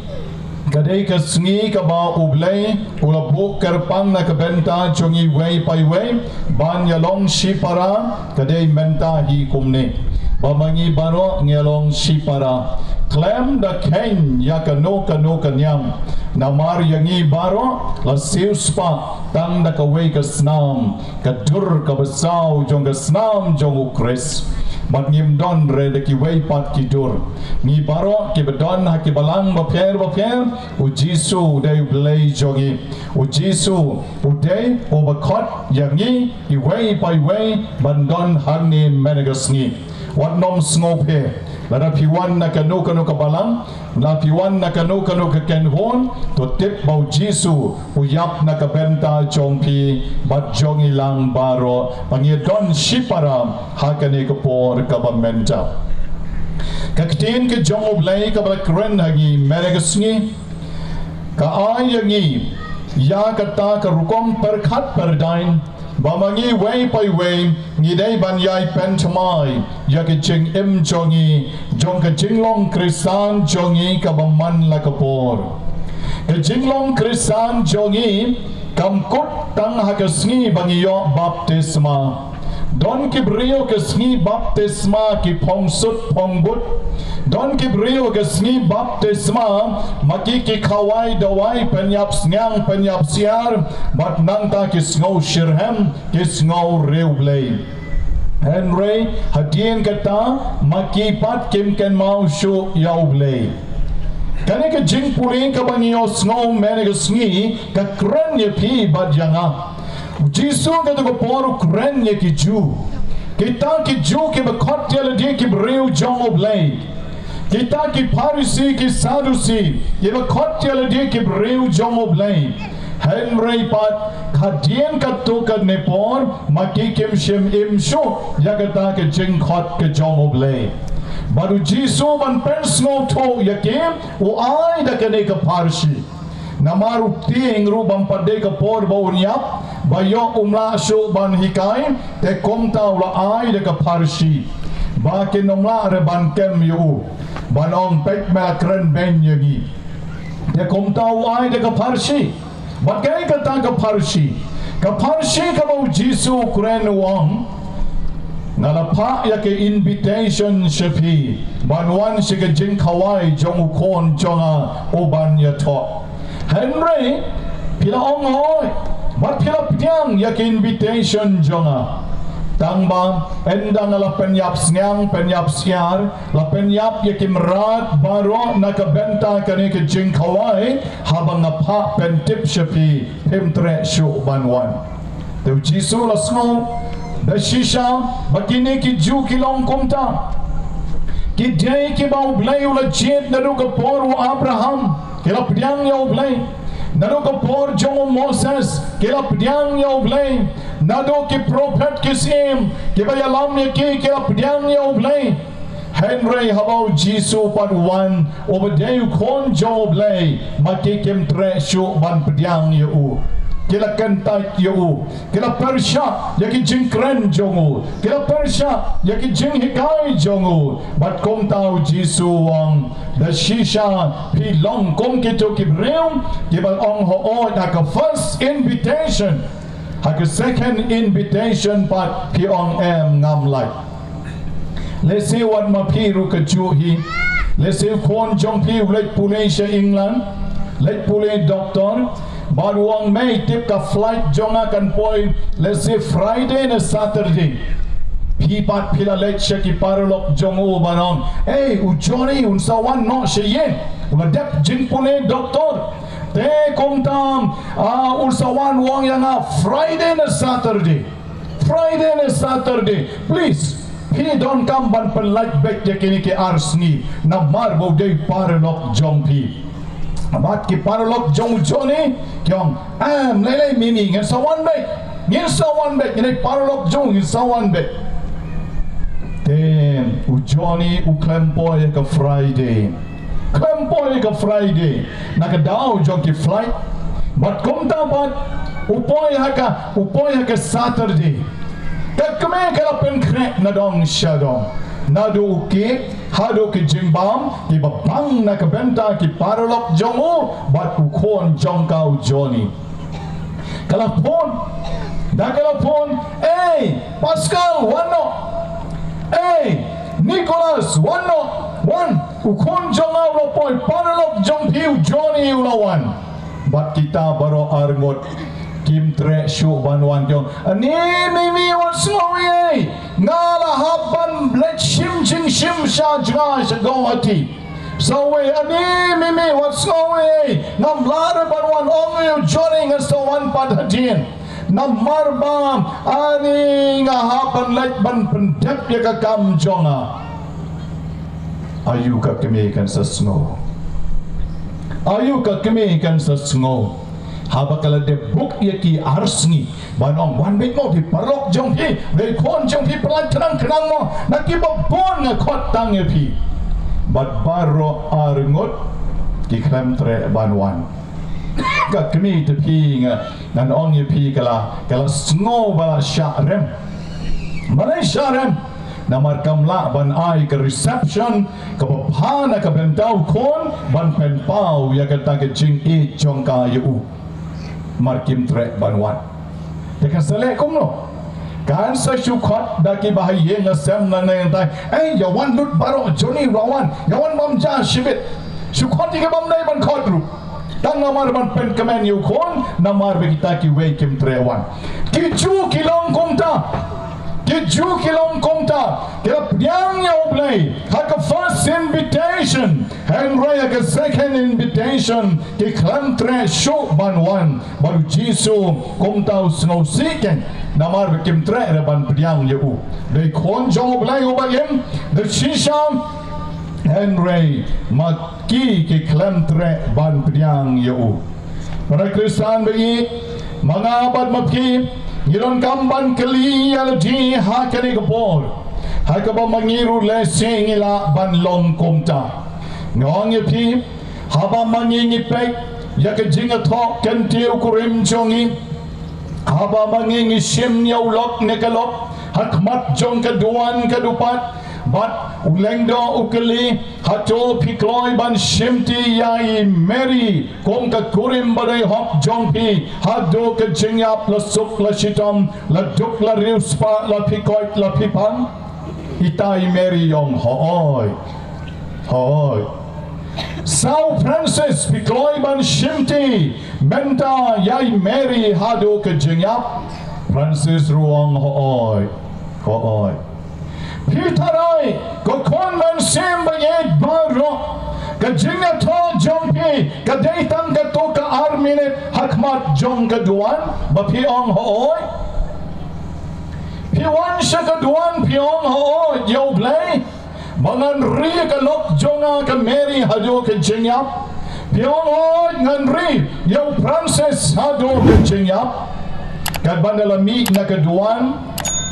ka dei ka sngi kaba u Blei u la buh kyrpang na ka bynta jong iwei pa iwei ban ïalong shipara, ka dei mynta hi kumne, ba ma ngi baroh ngi ïalong shipara khlem da kheiñ ïa kano kano ka niam. Namar ïa ngi baroh la siewspah tang da kawei ka snam, ka dur kaba saw jong ka snam jong u Khrist. Bad ngim don re da kiwei pat ki dur. Ngi baroh kiba don ha ki balang bapher bapher, u Jisu u dei u Blei jong ngi. U Jisu u dei uba khot ïa ngi iwei pa iwei ban don hangne mynne ka sngi. Wat nym sngewpher, lada phi wan na kano kano ka balang, lada phi wan na kano kano ka kynhun, to tip ba u Jisu u ïap na ka bynta jong phi bad jong ngi lang baroh, ba ngi don shipara ha kane ka por kaba mynta. Ka ktien ka jong u Blei kaba la kren ha ngi mynne ka sngi ka ai ïa ngi ïa kata ka rukom pyrkhat pyrdaiñ, ba ma ngi iwei pa iwei ngi dei ban ïai pynthymmai ïa ka jingim jong ngi, jong ka jinglong Khristan jong ngi kaba man la ka por. Ka jinglong Khristan jong ngi kam kut tang ha ka sngi ba ngi ïoh baptisma. Don ki briew ka sngi baptisma ki phong sut phong but. Don ki briew ka sngi baptisma ma ki ki khawai dawai, pynïap sniang pynïap siar, bad nangta ki sngew shitrhem, ki sngew riewblei. Hynrei hadien kata ma ki pat kim kynmaw shuh ïa u Blei. Kane ka jingpule kaba ngi ïohsngew mynne ka sngi ka kren ïa phi bad ïa nga. U Jisu kato ka por u kren ïa ki Jiw. Kita ki Jiw kiba khot ïa lade ki briew jong U Blei. Kita ki Pharisi, ki Sadusi, kiba khot ïa lade ki briew jong U Blei. Hynrei pat hadien katto katne por ma ki kim shym im shuh ïa kata ka jingkhot ka jong U Blei. Bad u Jisu ban pynsngewthuh ïa ki, u ai da kane ka pharshi. Namar u tieng ruh bym pat dei ka por ba un ïap, ba ïoh um lah shuh ban hikai, te kumta u la ai da ka pharshi. Ba kin ym lah re ban kem ïa u, ban ong, peit, me la kren beiñ ïa ngi. Te kumta u ai da ka pharshi. Bad kaei kata ka pharshi? Ka pharshi kaba u Jisu u kren u ong, nga la phah ïa ka invitation sha phi ban wan sha ka jingkhawai jong u khun jong nga uban ïathoh. Hynrei phi la ong hooid, bad phi la pdiang ïa ka invitation jong nga. Tangba ynda nga la pynïap sniang, pynïap syiar, la pynïap ïa ki mrad baroh na ka bynta kane ka jingkhawai, haba nga phah pyntip sha phi, phim treh shuh ban wan. Te u Jisu u la sngew da shisha ba kine ki Jiw ki long kumta. Ki dei kiba U Blei u la jied naduh ka por u Abraham, ki la pdiang ïa U Blei. Naduh ka por jong u Moses, ki la pdiang ïa U Blei. Naduh ki prophet ki syiem kiba ïalam ïa ki, ki la pdiang ïa U Blei. Hynrei haba u Jisu pat u wan, uba dei u khun jong U Blei, ma ki kim treh shuh ban pdiang ïa u. Ki la kyntait ïa u, ki la pyrshah ïa ki jingkren jong u, ki la pyrshah ïa ki jinghikai jong u. Bad kumta u Jisu u ong, da shisha phi long kum kito ki briew kiba ong hooid ha ka first invitation, ha ka second invitation pat phi ong em, ngam lait. Lehse wat ma phi ruh kajuh hi. Lehse u khun jong phi u leit pule sha England, leit pule doctor, bad u ong, mei, tip ka flight jong nga kan poi, lehse Friday ne Saturday. Phi pat phi la leit sha ki paralok jong u ban ong, ei, u Johnny un sa wan noh sha ïing, u la dep jingpule doctor. Te kumta, ah, un sa wan, u ong ïa nga Friday ne Saturday. Friday ne Saturday, please. Phi donkam ban pynlait beit ïa kine ki ar sngi, namar ba u dei paralok jong phi. Bad ki paralok jong u Johnny ki ong, em, lei lei Mimi, ngin sa wan beit. Ngin sa wan beit, ngin dei paralok jong u, ngin sa wan beit. Te u Johnny u khlem poi ïa ka Friday, khlem poi ïa ka Friday na ka daw jong ki flight. Bad kumta pat u poi ha ka, u poi ha ka Saturday. Ka kmie ka la pynkhreh nadong shadong, naduh u cake haduh ki jingbam kiba bang na ka bynta ki paralok jong u bad u khun jong ka u Johnny. Ka la phone, da ka la phone, ei Pascal, wan noh. Ei Nicholas, wan noh. Wan, u khun jong nga u la poi, paralok jong phi u Johnny u la wan. Bad kita baroh arngut kim treh shuh ban wan, ki ong, ani Mimi, wat sngew ei. Nga la hap ban leit shim jingshim sha jngai sha Guwahati. Sa wei, ani Mimi, wat sngew ei, ngam lah re ban wan. Ong ïa u Johnny, ngan sa wan pat hadien. Namar ba ani nga hap ban leit ban pyndep ïa ka kam jong nga. Aïu ka kmie kan sa sngew? Aïu ka kmie kan sa sngew? Haba ka la dep book ïa ki ar sngi, ban ong, wan beit mo, phi paralok jong phi, dei khun jong phi, pynlait khnang khnang mo, na kiba bun nga khot tang ïa phi. Bad baroh arngut ki khlem treh ban wan. Ka kmie te phi, nga, ngan ong ïa phi, ka la, ka la sngew ba la shah rem. Ba la shah rem. Namar kam lah ban ai ka reception kaba bha na ka bynta u khun ban pynpaw ïa kata ka jingïeit jong ka ïa u. Mar kim treh ban wan. Te kan sa leh kumno? Kan sa shu khot da kiba ha ïing ha sem nangne nangtai, ei, ïa wan lut baroh, Johnny u la wan, ïa wan bam ja shibit. Shu khot ïa ki bym dei ban khot ruh, tang namar ban pynkmen ïa u khun, namar ba kita kiwei kim treh wan. Ki Jiw ki long kumta. Ki Jew ki long kumta, ki la pdiang ïa U Blei ha ka first invitation, hynrei ha ka second invitation ki khlem treh shuh ban wan bad U Jisu. Kumta u sngewsih kein, namar ba kim treh re ban pdiang ïa u. Dei khun jong U Blei uba im, dei shisha, hynrei ma ki ki khlem treh ban pdiang ïa u. Para Khristan ba ïeit, ma nga bad ma phi ngi donkam ban kylli ïa lade ha kane ka por, ha kaba ma ngi ruh lehse ngi lah ban long kumta. Nga ong ïa phi, haba ma ngi ngi peit ïa ka jingïathoh kyntiew kurim jong ngi, haba ma ngi ngi shim ïa u lok ne ka lok ha khmat jong ka duwan ka dupat, bad u lyngdoh u kylli, hato phi kloi ban shimti ïa i Mary kum ka kurim ba dei hok jong phi haduh ka jingïap? La suk la shitom, la duk la riewspah, la phi koit la phi pang. Ita i Mary i ong, hooid, hooid. Sa u Francis, phi kloi ban shimti mynta ïa i Mary haduh ka jingïap? Francis ruh u ong, hooid, hooid. Phi tharai, ko khun mynsiem ba ïeit baroh, ka jingïathoh jong phi ka dei tang katto ka ar minit ha khmat jong ka duwan ba phi ong hooid? Phi wan sha ka duwan phi ong hooid ïa U Blei ba ngan ri ïa ka lok jong nga ka Mary haduh ka jingïap? Phi ong hooid, ngan ri ïa u Francis haduh ka jingïap. Katba da la mih na ka duwan,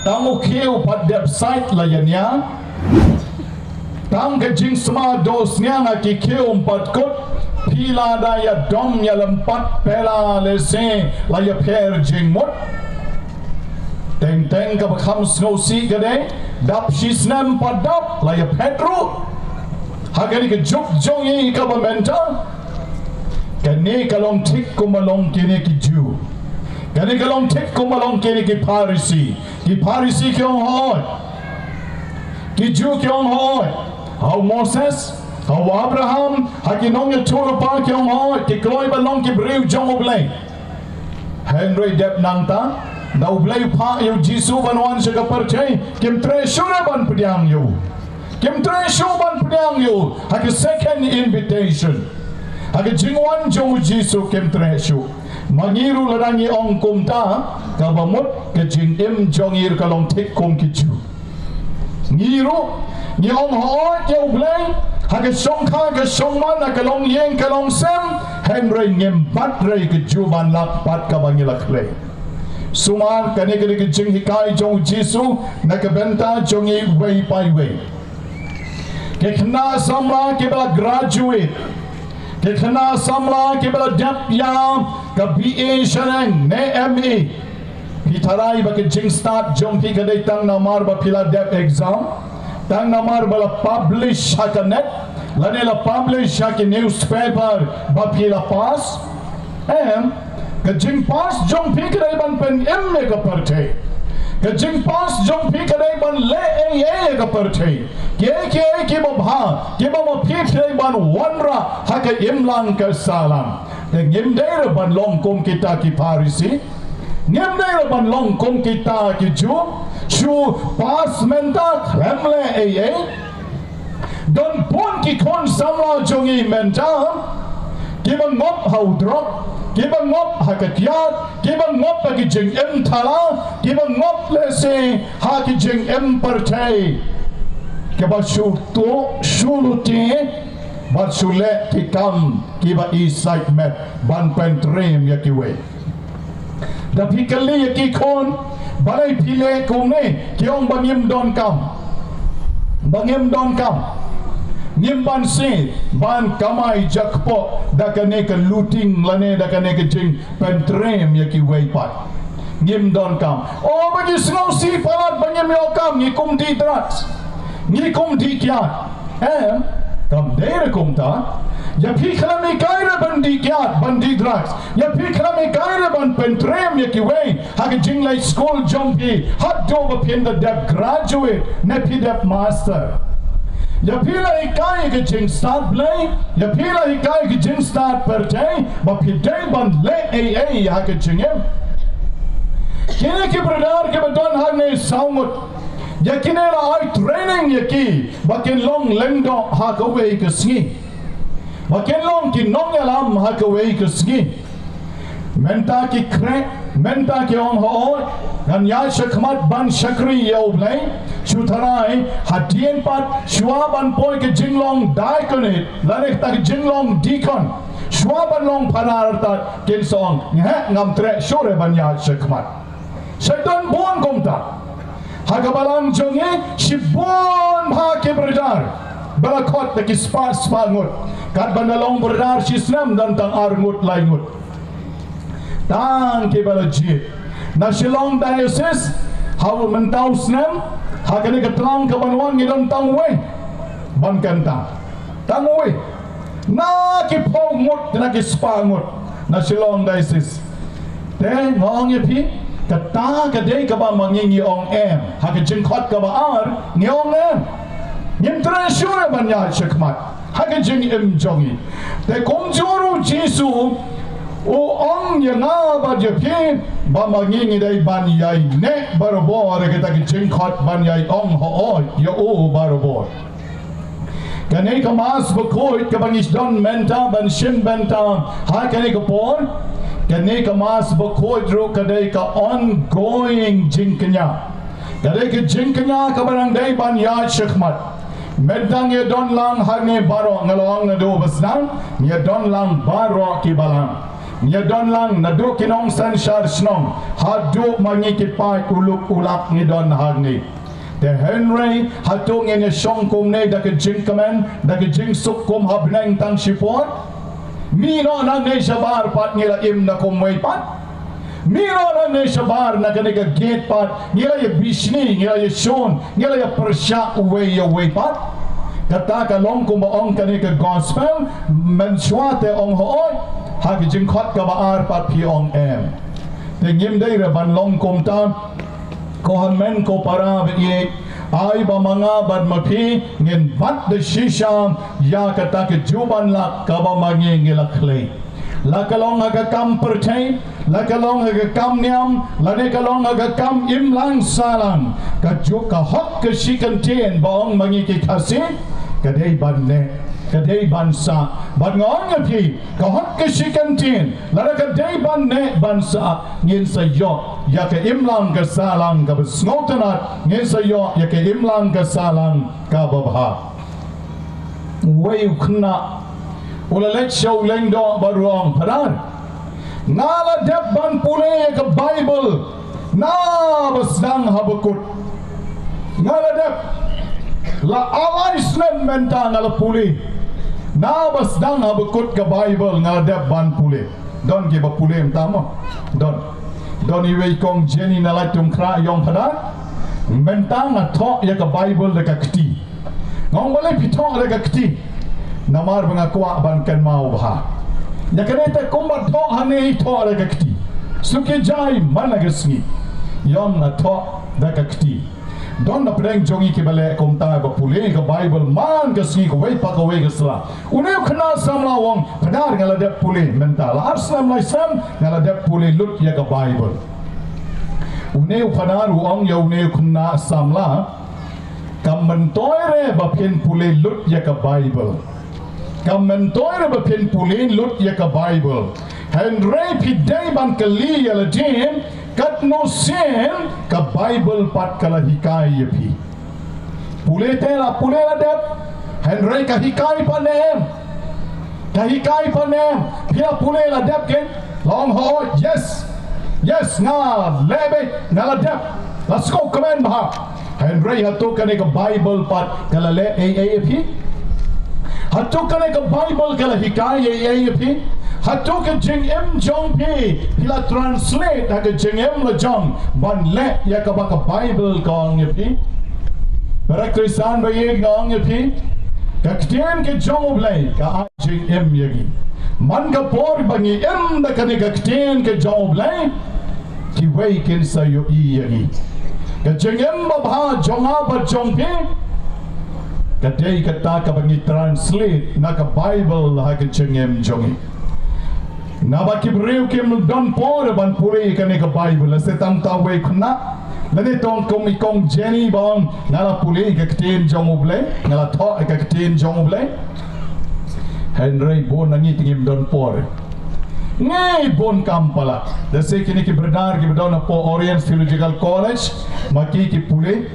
tang u khiew pat dep sait la ïa nia. Tang ka jingsma dosniang ha ki khiew ym pat kut. Phi lada ïa dom ïa lympat pela lehse la ïa pher jingmut. Teng teng kaba kham sngewsih ka dei, dap shisnem pat dap la ïa phet ruh. Ha kane ka juk jong ngi kaba mynta, kane ka long thik kumba long kine ki Jew. Kane ka long thik kumba long kine ki Pharisi. Ki Pharisi ki ong hooid. Ki Jew ki ong hooid. Ha u Moses, ha u Abraham, ha ki nongïathuhlypa ki ong hooid, ki kloi ban long ki briew jong U Blei. Hynrei dep nangta, da U Blei u phah ïa u Jisu ban wan sha ka pyrthei, kim treh shuh re ban pdiang ïa u. Kim treh shuh ban pdiang ïa u ha ka second invitation. Ha ka jingwan jong u Jisu kim treh shuh. Ma ngi ruh lada ngi ong kumta, kaba mut ka jingim jong ngi ruh ka long thik kum ki Jew. Ngi ruh ngi ong hooid ïa U Blei ha ka shongkha ka shongman, ha ka longïing ka longsem, hynrei ngim bat re ka juh ban lak pat kaba ngi la khlei. Sumar kane ka dei ka jinghikai jong u Jisu na ka bynta jong ngi iwei pa iwei. Ki khynnah samla kiba la graduate, ki khynnah samla kiba la dep ïa ka B A shaneng ne M A, phi tharai ba ka jingstad jong phi ka dei tang namar ba phi la dep exam, tang namar ba la publish ha ka net, lane la publish ha ki newspaper ba phi la pass? Em, ka jingpass jong phi ka dei ban pynim ïa ka pyrthei. Ka jingpass jong phi ka dei ban leh ei ei ïa ka pyrthei. Kiei kiei kiba bha, kiba ma phi phi dei ban wanrah ha ka imlang ka sahlang. Te ngim dei re ban long kum kita ki Pharisi. Ngim dei re ban long kum kita ki Jew. Shu pass mynta, khlem leh ei ei. Don bun ki khun samla jong ngi mynta kiba ngop ha u drok, kiba ngop ha ka tiat, kiba ngop ha ki jingim thala, kiba ngop lehse ha ki jingim pyrthei. Kiba shu tuh, shu lute, bad shu leh ki kam kiba isaitmet ban pyntriem ïa kiwei. Da phi kylli ïa ki khun, balei phi leh kumne, ki ong ba ngim donkam. Ba ngim donkam. Ngim banse ban kamai jakpoh da kane ka looting lane da kane ka jingpyntriem ïa kiwei pat. Ngim donkam. O, ba ngi sngewsih palat ba ngim ïoh kam, ngi kum dih drugs, ngi kum dih kiad. Em, kam dei re kumta. Ïa phi khlem hikai re ban dih kiad, ban dih drugs. Ïa phi khlem hikai re ban pyntriem ïa kiwei ha ka jingleit skul jong phi haduh ba phin da dep graduate ne phi dep master. Ïa phi la hikai ïa ka jingstad Blei, ïa phi la hikai ïa ka jingstad pyrthei, ba phi dei ban leh ei ei ha ka jingim. Kine ki brother kiba don hangne saw ngut, ïa kine la ai training ïa ki ba kin long lyngdoh ha kawei ka sngi, ba kin long ki nongïalam ha kawei ka sngi. Mynta ki khreh, mynta ki ong, hooid, ngan ïaid shakhmat ban shakri ïa U Blei. Shu tharai hadien pat, shuwa ban poi ka jinglong diaconate lane kata ka jinglong deacon, shuwa ban long phadar tad, kin sa ong, ngeh, ngam treh shuh re ban ïaid shakhmat. Shadon bun kumta. Ha ka balang jong ngi shibun bha ki brother ba la khot da ki spah spah ngut. Katba na long brother shi snem don tang ar ngut lai ngut. Tang kiba la jied. Na Shillong Diocese ha u mynta u snem, ha kane ka tlang ka ban wan ngi don tang uwei ban kyntang. Tang uwei na ki phew ngut, na ki spah ngut na Shillong Diocese. Te nga ong ïa phi, kata ka dei kaba ma ngi ngi ong em. Ha ka jingkhot kaba ar ngi ong em. Ngim treh shuh re ban ïaid shakhmat ha ka jingim jong ngi. Te kumjuh ruh U Jisu u ong ïa nga bad ïa phi ba ma ngi ngi dei ban ïai neh barabor ha kata ka jingkhot, ban ïai ong hooid ïa u barabor. Kane ka Mass Bakhuid kaba ngi don mynta ban shim bynta ha kane ka por, kane ka Mass Bakhuid ruh ka dei ka ongoing jingkñia. Ka dei ka jingkñia kaba nang dei ban ïaid shakhmat. Mynta ngi don lang hangne baroh, nga la ong naduh ba sdang, ngi don lang baroh ki balang. Ngi don lang naduh ki nongsynshar shnong haduh ma ngi ki paid u luk u lak ngi don hangne. Te hynrei hato ngin ïa shong kumne da ka jingkmen, da ka jingsuk kum ha bneng tang shipor? Mih noh nangne shabar pat ngi la im na kumwei pat. Mih noh nangne shabar na kane ka gate pat ngi la ïa bishni, ngi la ïa shun, ngi la ïa pyrshah uwei ïa uwei pat. Kata ka long kumba ong kane ka gospel, mynshuwa te ong hooid, ha ka jingkhot kaba ar pat phi ong em. Te ngim dei re ban long kumta. Ko hynmen ko para ba ïeit, ai ba ma nga bad ma phi ngin bat da shisha ïa kata ka juh ban lak kaba ma ngi ngi la khlei. La ka long ha ka kam pyrthei, la ka long ha ka kam niam, lane ka long ha ka kam imlang sahlang, ka juh ka hok ka shi kyntien ba ong ma ngi ki Khasi, ka dei ban neh, ka dei ban sah. Bad nga ong ïa phi, ka hok ka shi kyntien, lada ka dei ban neh ban sah, ngin sa ïoh ïa ka imlang ka sahlang kaba sngewtynnat, ngin sa ïoh ïa ka imlang ka sahlang kaba bha. Uwei u khynnah u la leit sha u lyngdoh bad u ong, Phadar, nga la dep ban pule ïa ka Baibl na ba sdang ha ba kut. Nga la dep, la ar lai snem mynta nga la pule. Na ba sdang ha ba kut ka Baibl nga la dep ban pule. Don kiba pule mynta mo? Don. Don iwei i kong Jenny na Laitumkhrah i ong, Phadar, mynta nga thoh ïa ka Baibl da ka kti. Nga ong, balei phi thoh da ka kti? Namar ba nga kwah ban kynmaw bha. Ïa kane te kumba thoh hangne i thoh da ka kti. Sngewsih jai man la ka sngi. I ong nga thoh da ka kti. Don na pdeng jong ngi kiba leh kumta, ba pule ka Baibl man ka sngi, kawei pa kawei ka sla. Une u khynnah samla u ong, Phadar, nga la dep pule mynta la ar snem lai snem nga la dep pule lut ïa ka Baibl. Une u phadar u ong ïa une u khynnah samla, kam myntoi re ba phin pule lut ïa ka Baibl. Kam myntoi re ba phin pule lut ïa ka Baibl. Hynrei phi dei ban kylli ïa lade, katno sien ka Baibl pat ka la hikai ïa phi. Pule te la pule la dep, hynrei ka hikai pat ne em? Ka hikai pat ne em? Phi la pule la dep kein? La ong, hooid, yes. Yes, nga leh beit, nga la dep. La sngewkmen bha. Hynrei hato kane ka Baibl pat ka la leh ei ei ïa phi? Hato kane ka Baibl ka la hikai ei ei ïa phi? Hato ka jingim jong phi, phi la translate ha ka jingim la jong ban leh ïa kaba ka Baibl ka ong ïa phi? Para Khristan ba ïeit, nga ong ïa phi, ka ktien ka jong U Blei ka ai jingim ïa ngi. Man ka por ba ngi im da kane ka ktien ka jong U Blei, kiwei kin sa ïohi ïa ngi. Ka jingim babha jong nga bad jong phi ka dei kata kaba ngi translate na ka Baibl ha ka jingim jong ngi. Naba ki briew kim don por ban pule ïa kane ka Baibl, lane tang uta uwei u khynnah, lane tang kum i kong Jenny ba ong nga la pule ïa ka ktien jong U Blei, nga la thoh ïa ka ktien jong U Blei. Hynrei bun na ngi te ngim don por. Ngi bun kam palat. Lehse kine ki brother kiba don hapoh Oriens Theological College, ma ki ki pule,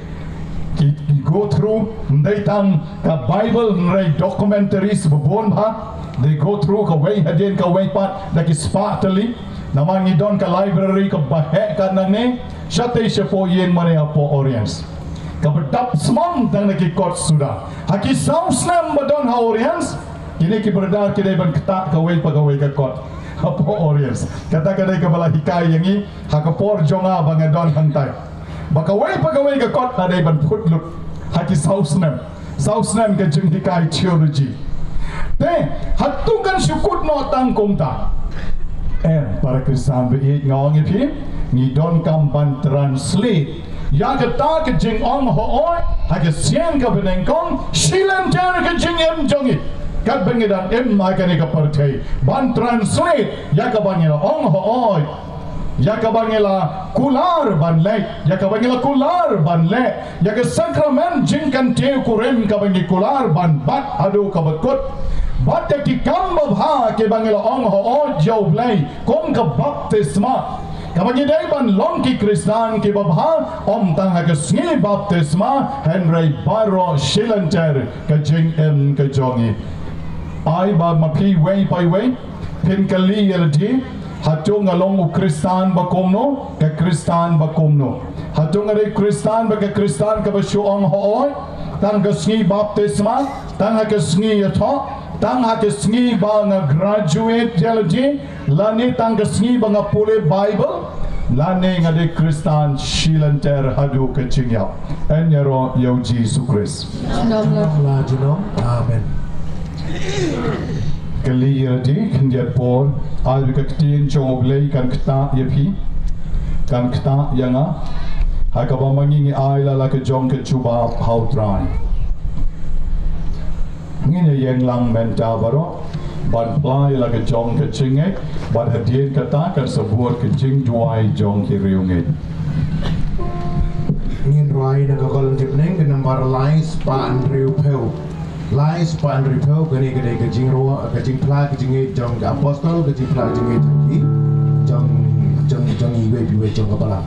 ki, ki go through, ym dei tang ka Baibl, hynrei documentaries ba bun bha. They go through kawei hadien kawei pat da ki spah tylli. Namar ngi don ka library kaba heh katne, shatei shapoh ïing mane hapoh Oriens. Kaba dap smang tang na ki kot suda. Ha ki saw snem ba don ha Oriens, kine ki brother ki dei ban ktah kawei pa kawei ka kot hapoh Oriens. Kata ka dei kaba la hikai ïa ngi ha ka por jong nga ba nga don hangtai. Ba kawei pa kawei ka kot la dei ban phut lut ha ki saw snem. Saw snem ka jinghikai theology. Te hato kan shu kut noh tang kumta? Em, para Khristan ba ïeit, nga ong ïa phi, ngi donkam ban translate ïa kata ka jingong hooid ha ka ksiang kaba nyngkong shilynter ka jingim jong ngi. Katba ngi dang im ha kane ka pyrthei, ban translate ïa kaba ngi la ong hooid, ïa kaba ngi la kular ban leh, ïa kaba ngi la kular ban leh, ïa ka sakramen jingkyntiew kurim kaba ngi kular ban bat haduh kaba kut, bad ïa ki kam babha kiba ngi la ong hooid ïa U Blei, kum ka baptisma. Kaba ngi dei ban long ki Khristan kiba bha, ym tang ha ka sngi baptisma, hynrei baroh shilynter ka jingim ka jong ngi. Ai ba ma phi iwei pa iwei phin kylli ïa lade, hato nga long u Khristan ba kumno, ka Khristan ba kumno? Hato nga dei Khristan ba ka Khristan kaba shu ong hooid tang ka sngi baptisma, tang ha ka sngi ïathoh, tang ha ka sngi ba nga graduate ïa lade, lane tang ka sngi ba nga pule Baibl, lane nga dei Khristan shilynter haduh ka jingïap? Yn ïaroh ïa U Jisu Khrist. Shalom. La jinom. Amen. Kylli ïa lade khyndiat por, ai ba ka ktien jong U Blei kan ktah ïa phi, kan ktah ïa nga, ha kaba ma ngi ngi ai la la ka jong ka jubab ha U Trai. Ngin ïa ïeng lang mynta baroh ban phla ïa la ka jong ka jingngeit, bad hadien kata kan sa bud ka jingduwai jong ki riewngeit. Ngin rwai na ka Korinth Tipning ka nambar lai spah hynriewphew. Lai spah hynriewphew, kane ka dei ka jingrwai, ka jingphla ka jingngeit jong ka apostol, ka jingphla ka jingngeit jong ki, jong, jong, jong iwei pa iwei jong ka balang.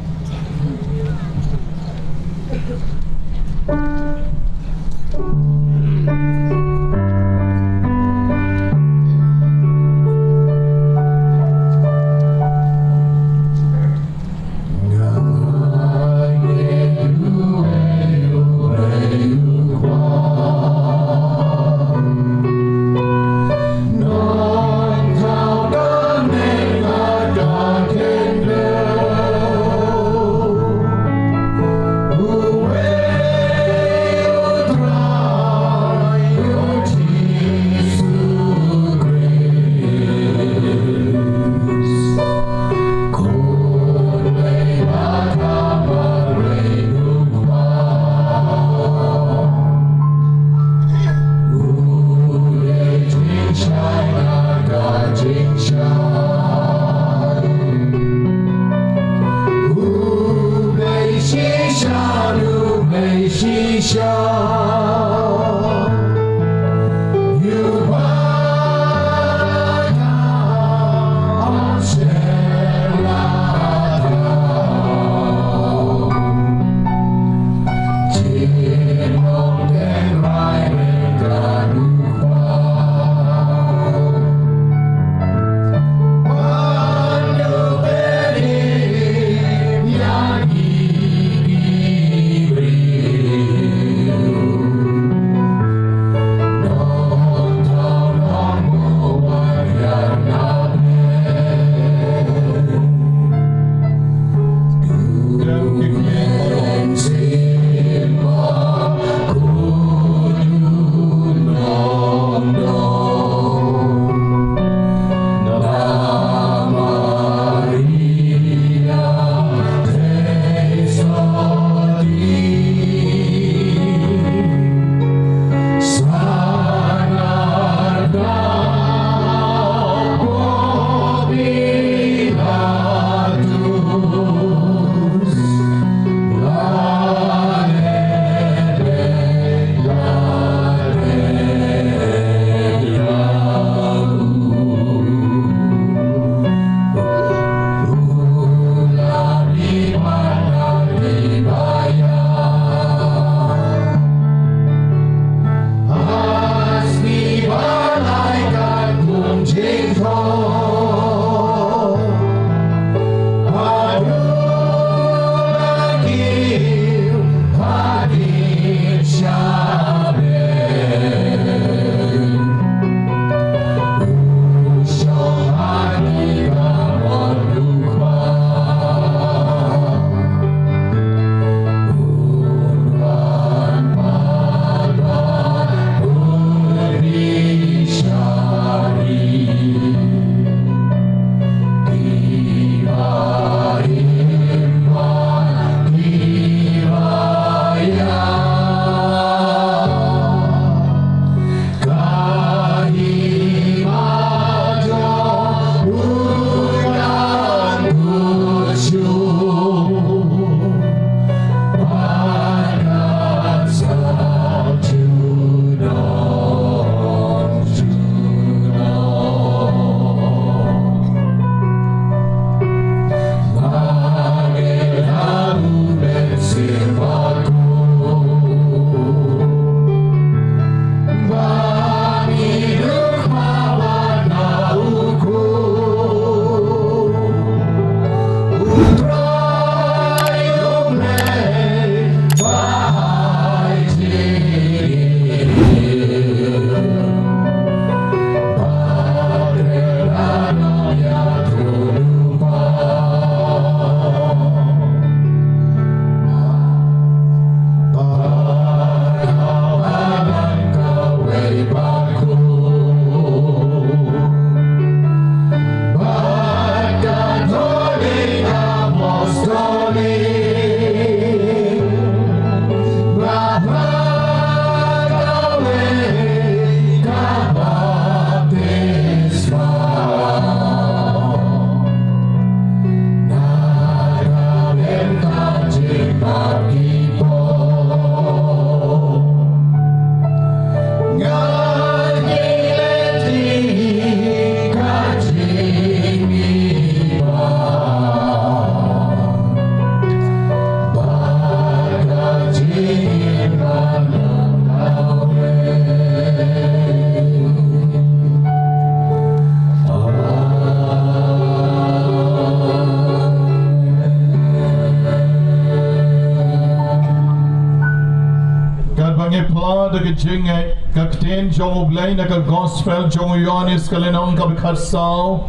Jingeh, ka ktien jong U Blei na ka Gospel jong u Ïoannis ka lynnong kaba khatsaw,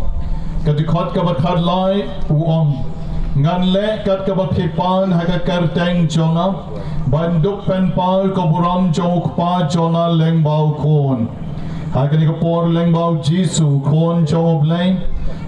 ka dkhot kaba khatlai, u ong: Ngan leh kat kaba phi pan ha ka kyrteng jong nga, ban dup pynpaw ka burom jong u Kpa jong nga lyngba u Khun. Ha kane ka por lyngba u Jisu, Khun jong U Blei,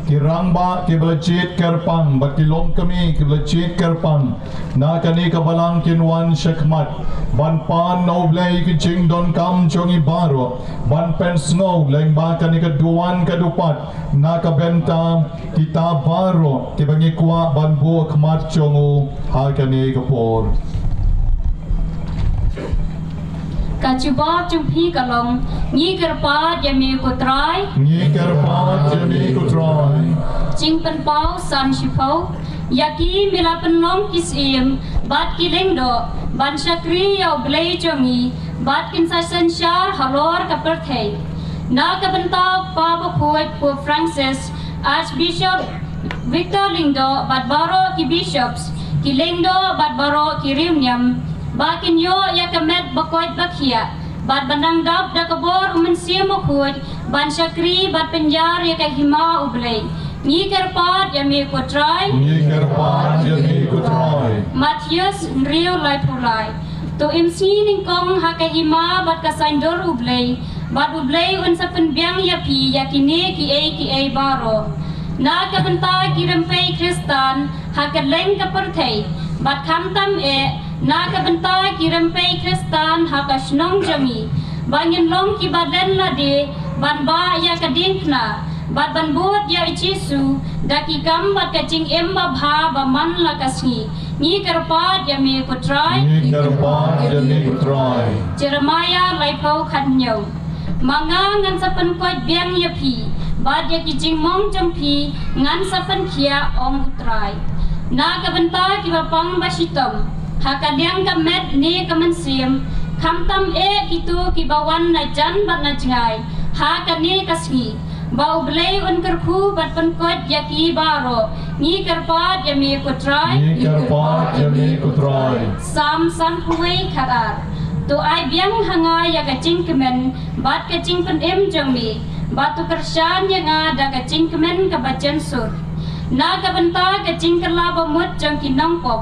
ki rangbah kiba la jied kyrpang bad ki longkmie kiba la jied kyrpang na kane ka balang kin wan shakhmat ban pan na U Blei ka jingdonkam jong ngi baroh, ban pynsngew lyngba kane ka duwan ka dupat na ka bynta kita baroh kiba ngi kwah ban buh khmat jong u ha kane ka por. Ka jubab jong phi ka long: Ngi kyrpad ïa me ko Trai. Ngi kyrpad ïa me ko Trai. Jingpynpaw san shiphew. Ïa ki me la pynlong ki syiem bad ki lyngdoh ban shakri ïa U Blei jong ngi, bad kin sa synshar halor ka pyrthei. Na ka bynta u Kpa Bakhuid Pope Francis, Archbishop Victor Lyngdoh bad baroh ki bishops, ki lyngdoh bad baroh ki riewniam, ba kin ïoh ïa ka met ba koit ba khiah, bad ban nang dap da ka bor u Mynsiem Bakhuid ban shakri bad pynïar ïa ka hima U Blei. Ngi kyrpad ïa me ko Trai. Ngi kyrpad ïa me ko Trai. Mathaios hynriew laiphew lai. To im sngi nyngkong ha ka hima bad ka saiñdur U Blei, bad U Blei un sa pynbiang ïa phi ïa kine kiei kiei baroh. Na ka bynta ki rympei Khristan ha kylleng ka pyrthei, bad khamtam eh na ka bynta ki rympei Khristan ha ka shnong jong ngi, ba ngin long kiba len lade ban bah ïa ka diengphna bad ban bud ïa u Jisu da ki kam bad ka jingim babha ba man la ka sngi. Ngi kyrpad ïa me ko Trai. Ngi kyrpad ïa me ko Trai. Jeremaïah laiphew khathynñiew. Ma nga ngan sa pynkoit biang ïa phi, bad ïa ki jingmong jong phi ngan sa pynkhiah, ong u Trai. Na ka bynta kiba pang ba shitom ha ka liang ka met ne ka mynsiem, khamtam eh kito kiba wan na jan bad na jngai ha kane ka sngi, ba U Blei un kyrkhu bad pynkoit ïa ki baroh. Ngi kyrpad ïa me ko Trai. Ngi kyrpad ïa me ko Trai. Salm sanphew wei khatar. To ai biang ha nga ïa ka jingkmen bad ka jingpynim jong me, bad to kyrshan ïa nga da ka jingkmen kaba jensur. Na ka bynta ka jingkylla bamut jong ki nongpop,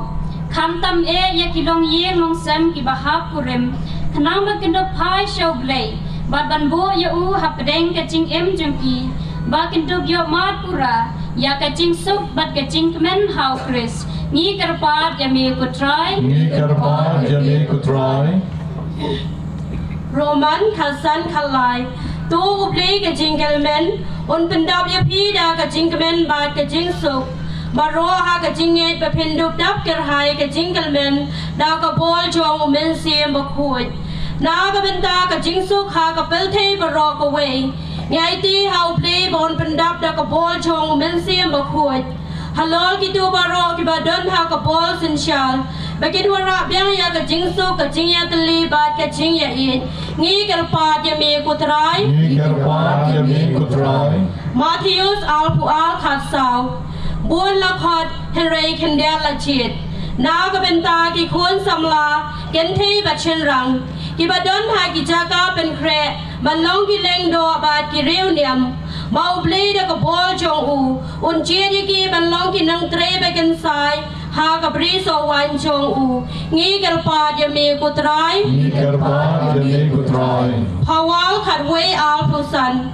khamtam eh ïa ki longïing longsem kiba hap kurim, khnang ba kin dup phai sha U Blei bad ban buh ïa u hapdeng ka jingim jong ki, ba kin dup ïohmad pura ïa ka jingsuk bad ka jingkmen ha U Khrist. Ngi kyrpad ïa me ko Trai. Ngi kyrpad ïa me ko Trai. Roman khatsan khatlai. To U Blei ka jingkyrmen un pyndap ïa phi da ka jingkmen bad ka jingsuk baroh ha ka jingngeit, ba phin dup dap kyrhai ka jingkyrmen da ka bor jong U Mynsiem Bakhuid. Na ka bynta ka jingsuk ha ka pyrthei baroh kawei, ngi aiti ha U Blei ba un pyndap da ka bor jong U Mynsiem Bakhuid halor kito baroh kiba don ha ka bor synshar, ba kin wanrah biang ïa ka jingsuk, ka jingïatylli bad ka jingïaieit. Ngi kyrpad ïa me ko Trai. Ngi kyrpad ïa me ko Trai. Mathaios arphew ar khatsaw. Bun la khot hynrei khyndiat la jied. Na ka bynta ki khun samla kynthei bad shynrang, kiba don ha ki jaka pynkhreh ban long ki lyngdoh bad ki riewniam, ba U Blei da ka bor jong u un jied ïa ki ban long ki nongtrei ba kynsai ha ka brisoh waiñ jong u. Ngi kyrpad ïa me ko Trai. Ngi kyrpad ïa me ko Trai. Phawal khatwei arphew san.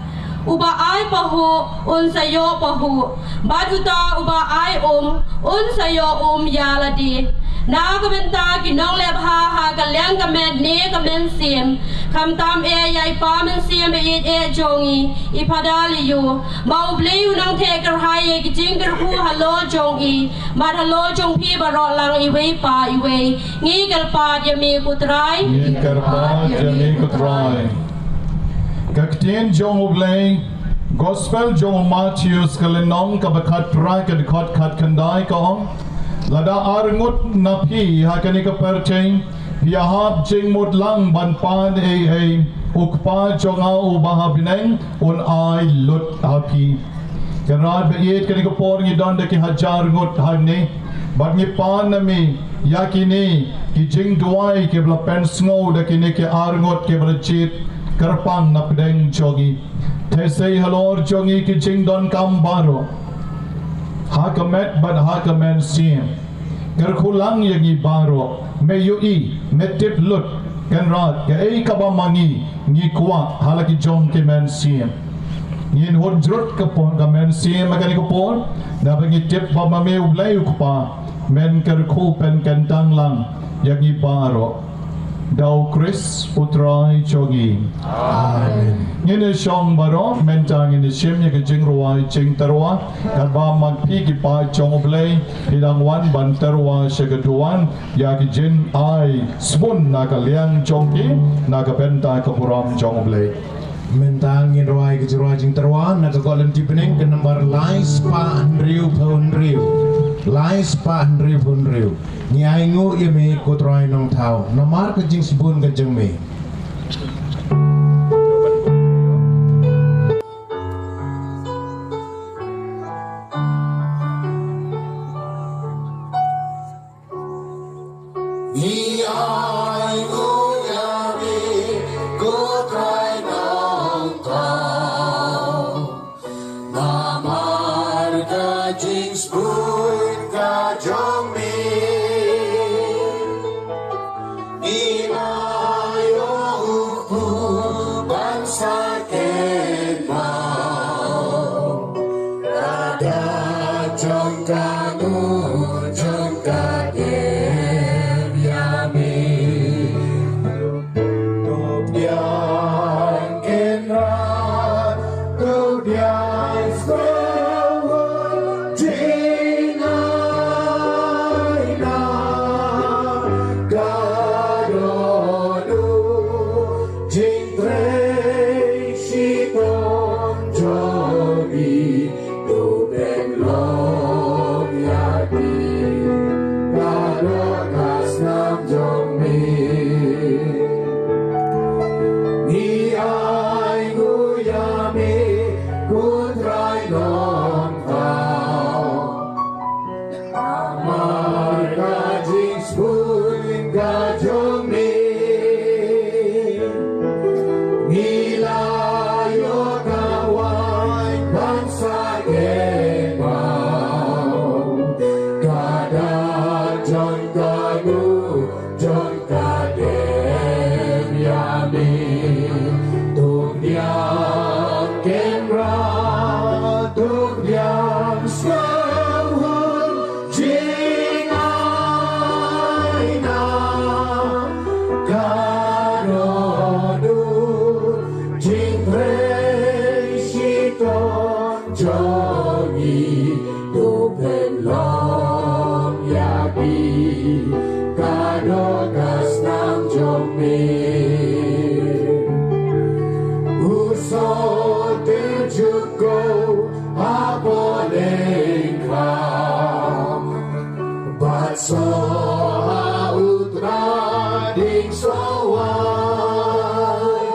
Uba ai pahuh un sa ïoh pahuh, bad uta uba ai um un sa ïoh um ïa lade. Na ka bynta ki nongleh bha ha ka liang ka met ne ka mynsiem, khamtam eh ïa i Pa Mynsiem Baieit eh jong ngi, i Phadar Lyiu, ba U Blei un nang theh kyrhai ïa ki jingkyrkhu halor jong i bad halor jong phi baroh lang iwei pa iwei. Ngi kyrpad ïa me ko Trai. Ngi kyrpad ïa me ko Trai. Ka ktien jong U Blei, Gospel jong u Mathaios ka lynnong kaba khatphra, ka dkhot khatkhyndai ka ong: Lada arngut na phi ha kane ka pyrthei phi ïahap jingmut lang ban pan ei ei, u Kpa jong nga uba ha bneng un ai lut ha phi. Kynrad baieit, kane ka por ngi don da ki hajar ngut hangne. Bad ngi pan na me ïa kine ki jingduwai kiba la pynsngew da kine ki arngut kiba la jied kyrpang na pdeng jong ngi. Te sei halor jong ngi ki jingdonkam baroh ha ka met bad ha ka mynsiem. Kyrkhu lang ïa ngi baroh, me ïohi, me tip lut, Kynrad, kaei kaba ma ngi ngi kwah ha la ki jong ki mynsiem. Ngin hun jrut ka por, ka mynsiem ha kane ka por, naba ngi tip ba ma me U Blei U Kpa, men kyrkhu pynkyntang lang ïa ngi baroh. Da U Khrist U Trai jong ngi. Amen. Ngin ïa shong baroh, mynta ngin ïa shim ïa ka jingrwai jingtyrwa. Katba ma phi ki paid jong U Blei, phi dang wan ban tyrwa sha ka duwan ïa ki jingai sbun na ka liang jong ki, na ka bynta ka burom jong U Blei. Mynta ngin rwai ka jingrwai jingtyrwa na ka Golden Evening ka number lai spah hynriew phew hynriew. Lai spah hynriew phew hynriew. Ngi ainguh ïa me ko Trai Nongthaw namar ka jingsbun ka jong me. Ngi ainguh ïa me ko Trai Nongthaw namar ka jingsbun ka jong me. Ngi la ïoh u kpu ban sa kynmaw. Ka dak jong kano jong ka dem ïa me. To biang Kynrad, to biang sngewhun jingaina. Ka dohnud jingtrei shitom jong ngi, to pynlong ïa ngi ka doh ka snam jong me. Ngi ainguh ïa me ko Trai Nongthaw. Namar ka jingsbun ka jong me, ngi la ïoh ka wai ban sa kynmaw. Ka dak jong kano jong ka dem ïa me. To biang Kynrad, to biang sngewhun jingaina. Ka dohnud jingtrei shitom jong ngi, to pynlong ïa ngi ka doh ka snam jong me. U soh te ju ko ha poh lyngkha, bad soh ha u Trai dieng soh wai.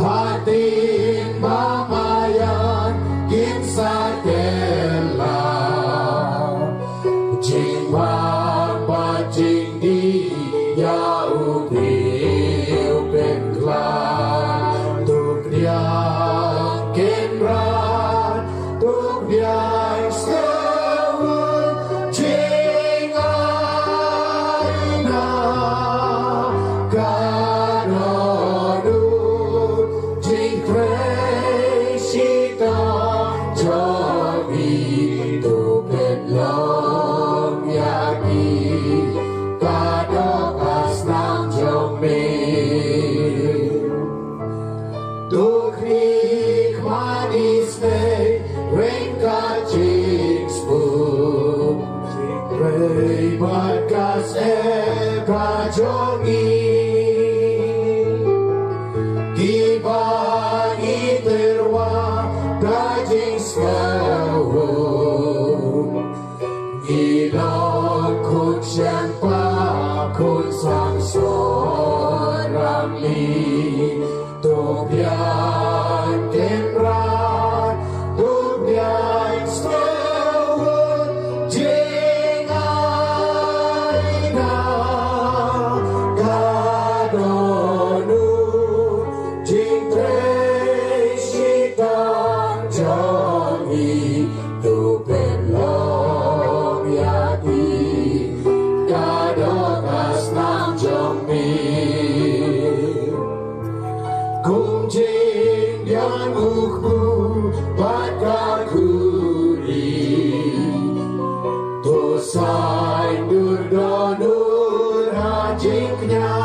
Hadien ba ma ïan kim sa kylla, jingwan bad jingdih ïa u briew pynkhlaiñ. To biang Kynrad, to biang sngewhun jingaina. Ka dohnud jingtrei shitom jong ngi, to pynlong ïa ngi ka doh ka snam jong me. To khmih khmat isynei ryngkat jingsbun, rei bad ka syep ka jong ngi. Kiba ngi tyrwa ka jingsngewhun, ngi long khun shynpakun sang sohrang li. To biang Kynrad, to biang sngewhun jing Sai dur do dur ha jingkñia.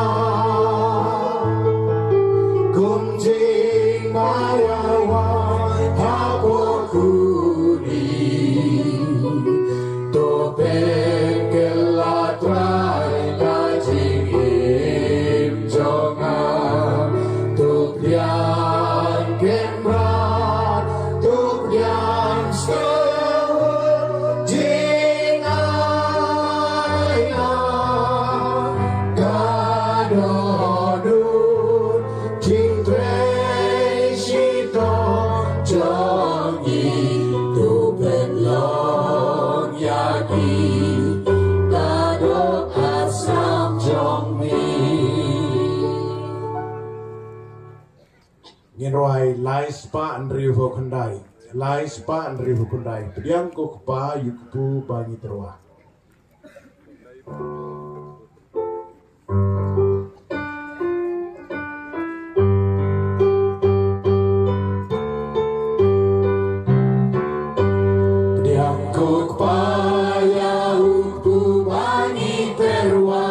Kum jingmaïa wan ha pokuni. To pynkylla Trai ka jingim jong nga. To pdiang kynrad, to pdiang sngewhun jingai nga. Ka dohnud jingtrei shitom jong ngi, to pynlong ïa ngi ka doh ka snam jong me. Ngin rwai lai spah hynriewphew khyndai. Lai spah hynriewphew khyndai. Pdiang ko Kpa ïa u kpu ba ngi tyrwa. Pdiang ko Kpa ïa u kpu ba ngi tyrwa.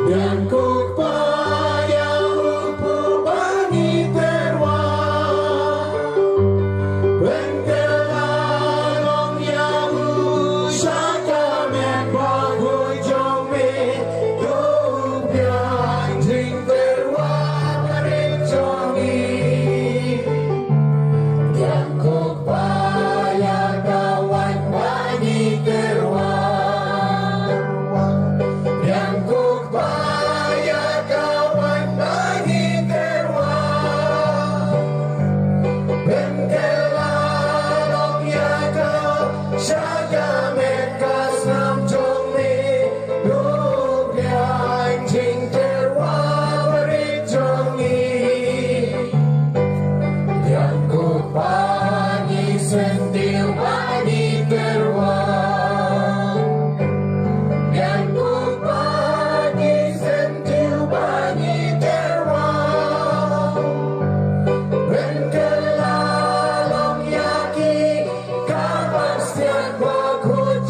Pdiang ko Kpa ïa u kpu ba ngi tyrwa. Pynkylla long ïa u sha ka met bakhuid jong me. To pdiang jingtyrwa barit jong ngi. Pdiang ko Kpa ïa ka waiñ ba ngi tyrwa. Pdiang ko Kpa ïa ka waiñ ba ngi tyrwa. Pynkylla long ïa ka sha ka met ka snam jong me. To pdiang jingtyrwa barit jong ngi. Pdiang ko Kpa, ngi syntiew ba ngi tyrwa. Pdiang ko Kpa, ngi syntiew ba ngi tyrwa. Pynkylla long ïa ki, ka bastiat bakhuid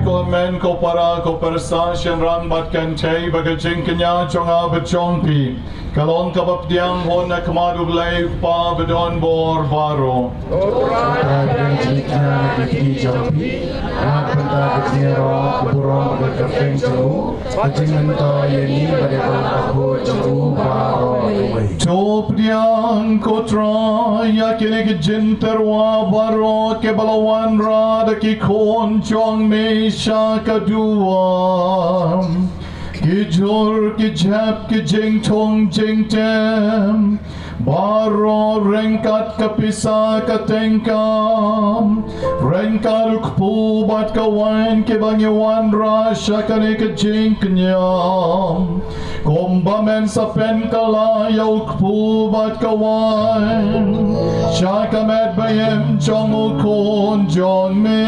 Ko hynmen, ko para, ko pyrsa, shynrang bad kynthei, ba ka jingkñia jong nga bad jong phi ka long kaba pdiang hun ha khmat U Blei U Kpa ba don bor baroh. Ka jingkñia na ka kti jong phi, na ka bynta ka jingïaroh, ka burom bad ka kyrteng jong u, ka jingmyntoi ïa ngi bad ïa ka bakhuid jong u baroh kawei. To pdiang ko Trai ïa kine ki jingtyrwa baroh kiba la wanrah da ki khun jong me sha ka duwan. Ki jhur, ki jhep, ki jingthung jingtem baroh ryngkat ka pisa ka tyngka, ryngkat u kpu bad ka wain kiba ngi wanrah sha kane ka jingkñia. Kumba men sa pynkylla ïa u kpu bad ka wain sha ka met ba im jong u khun jong me,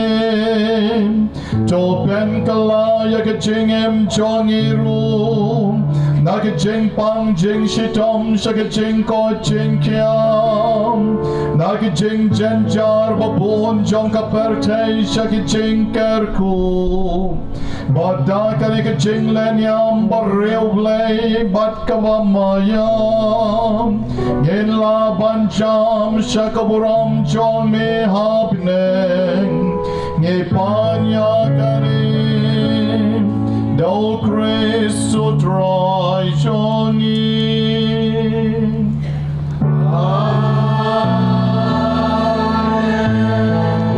to pynkylla ïa ka jingim jong ngi ruh, na ka jingpang jingshitom sha ka jingkoit jingkhiah, na ka jingjynjar ba bun jong ka pyrthei sha ka jingkyrkhu. Bad da kane ka jinglehniam ba riewblei bad kaba maïa, ngin lah ban jam sha ka burom jong me ha bneng. Ngi pan ïa kane da U Khrist U Trai jong ngi. Amen.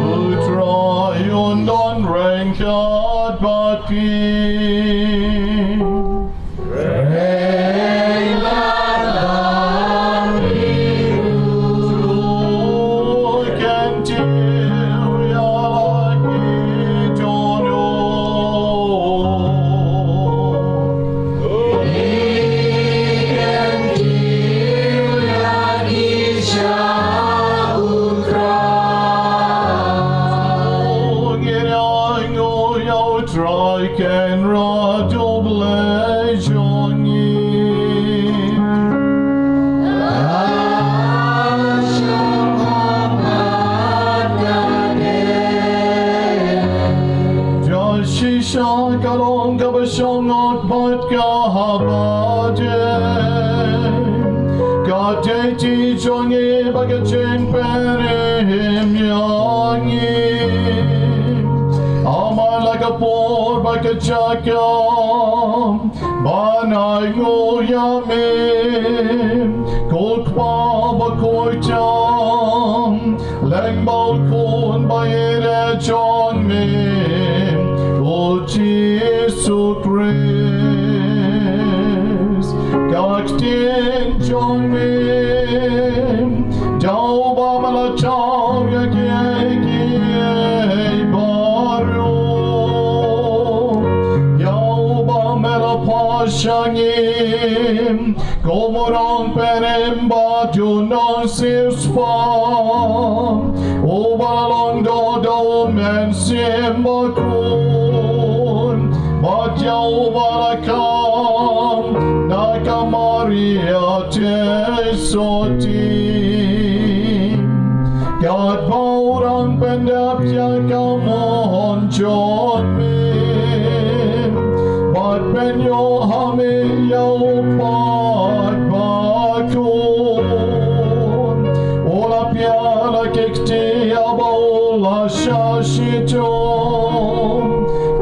U Trai un don ryngkat bad phi. Trai Kynrad U Blei jong ngi. Shisha ka long kaba shong ngot bad kaba dei, ka dei ti jong ngi bad ka jingpynim ïa ngi. Amai la ka por bad ka jaka ban ainguh ïa me, ko Kpa bakhuid jong, lyngba u Khun baieit jong me, U Jisu Khrist. Ka ktien jong me, da uba me la jaw ïa kiei kiei baroh, ïa uba me la paw sha ngi, kum u nongpynim ba ju nongsiewspah, uba la long doh da U Mynsiem Bakhuid, bad ïa uba la khang da ka Maria Theisotti. Katba u dang pyndep ïa ka mon jong me, bad pynïoh ha me ïa u paidbah bakhuid, u la pdiang la ki kti haba u la shah shitom.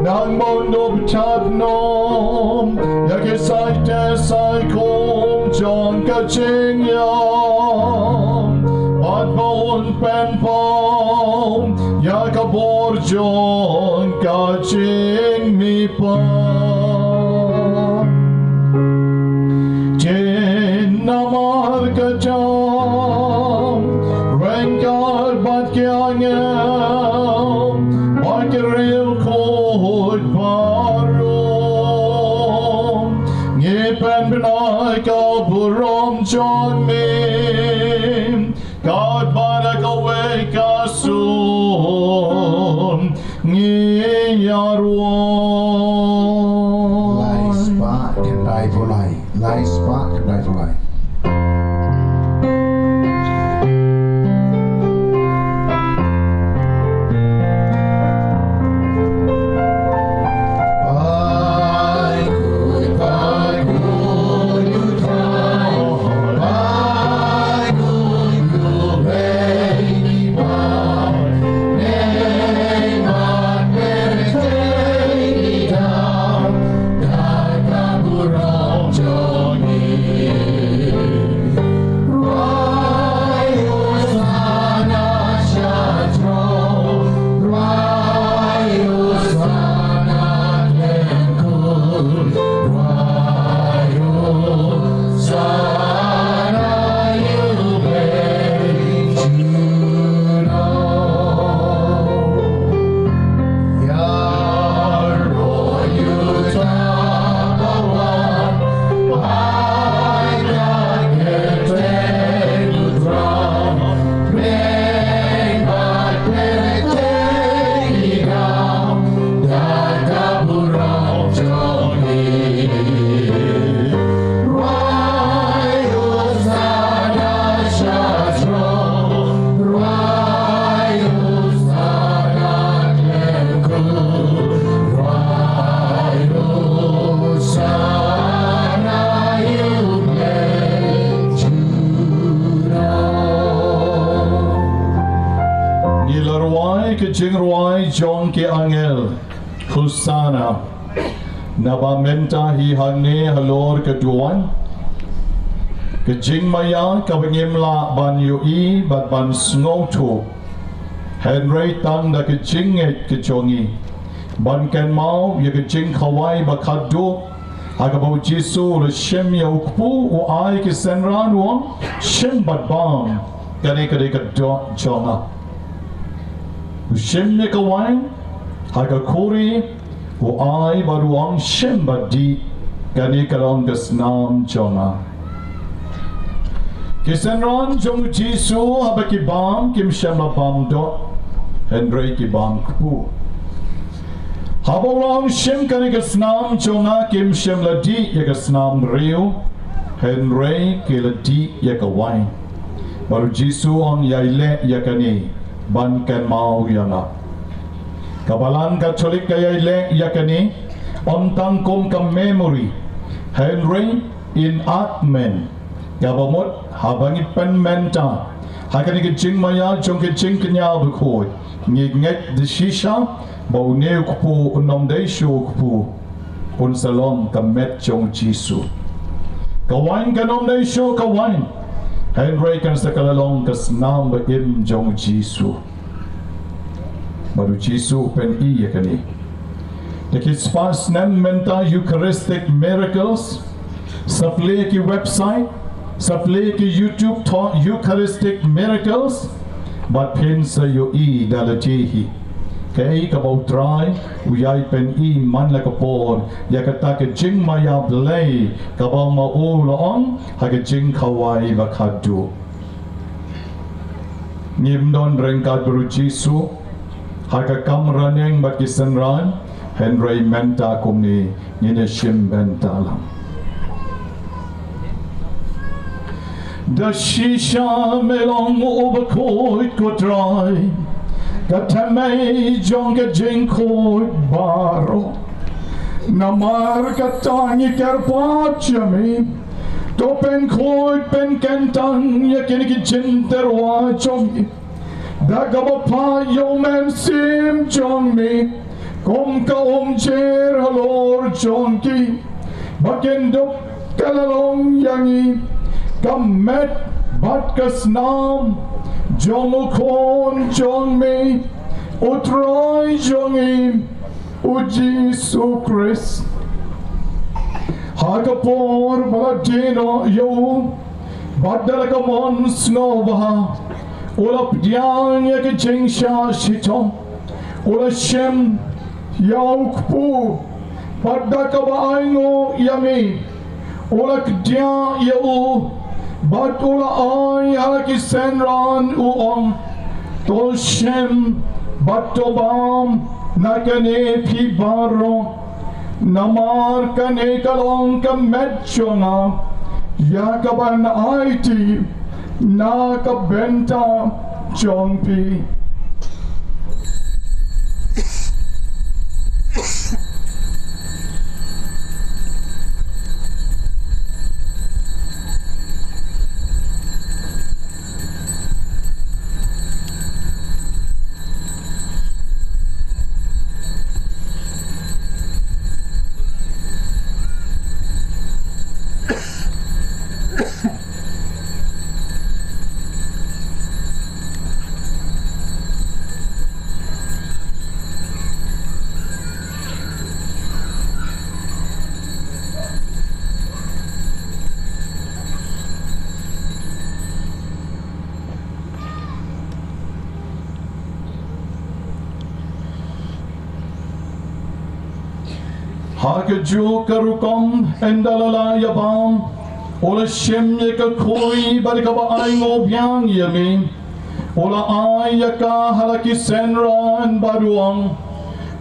Nangba un dup jait noh ïa ki saite saikhum jong ka jingïap, bad ba un pynpaw ïa ka bor jong ka jingmihpat. Te namar kata, ryngkat bad ki angel bad ki riewkhuid baroh, ngi pynbna ïa ka burom jong me, katba da kawei ka sur ngi ïaroh. Lai spah khyndai phew lai. Lai spah khyndai phew lai. ki angel, Hosanna. Naba mynta hi hangne halor ka duwan ka jingmaïa kaba ngim lah ban ïohi bad ban sngewthuh. Hynrei tang da ka jingngeit ka jong ngi ban kynmaw ïa ka jingkhawai ba khadduh ha kaba u Jisu u la shim ïa u kpu, u ai ki synran, u ong, "Shim bad bam, kane ka dei ka doh jong nga." U shim ïa ka wain ha ka khuri, u ai bad u ong, "Shim bad dih, kane ka long ka snam jong nga." Ki synran jong u Jisu haba ki bam, kim shym la bam doh, hynrei ki bam kpu. Haba u ong, "Shim, kane ka snam jong nga," kim shym la dih ïa ka snam briew, hynrei ki la dih ïa ka wain. Bad u Jisu u ong, "Ïai leh ïa kane ban kynmaw ïa nga." Ka Balang Katholik ka ïai leh ïa kane ym tang kum ka memory, hynrei enactment, kaba mut haba ngi pynmynta ha kane ka jingmaïa jong ka jingkñia bakhuid, ngi ngeit da shisha ba une u kpu un ym dei shuh u kpu, un sa long ka met jong u Jisu. Ka wain kan ym dei shuh ka wain, hynrei kan sa ka la long ka snam ba im jong u Jisu. Bad u Jisu u pyni ïa kane. Da ki spah snem mynta Eucharistic Miracles, sa plie ki website, sa plie ki YouTube, thoh Eucharistic Miracles, bad phin sa ïohi da lade hi kaei kaba u Trai u ïai pyni man la ka por ïa kata ka jingmaïa Blei kaba ma u la ong ha ka jingkhawai ba khadduh. Ngim don ryngkat bad u Jisu ha ka kamra neng bad ki synran, hynrei mynta kumne ngin ïa shim bynta lang. Da shisha me long uba khuid, ko Trai, ka thymmei jong ka jingkhuid baroh. Namar kata ngi kyrpad ïa me, to pynkhuid pynkyntang ïa kine ki jingtyrwa jong ngi da kaba phah ïa u Mynsiem jong me kum ka umjer halor jong ki, ba kin dup ka la long ïa ngi ka met bad ka snam jong u Khun jong me, u Trai jong ngi, u Jisu Khrist. Ha ka por ba la die noh ïa u, bad da la ka mon sngewbha u la pdiang ïa ka jingshah shitom, u la shim ïa u kpu, bad da kaba ainguh ïa me u la kdiah ïa u, bad u la ai ha la ki synran, u ong, to shim bad to bam na kane phi baroh. Namar kane ka long ka met jong nga, ïa kaban aiti na ka bynta jong phi. Ha kajuh ka rukom, ynda la lah ïa bam, u la shim ïa ka khuri bad kaba ainguh biang ïa me, u la ai ïa ka ha la ki synran bad u ong,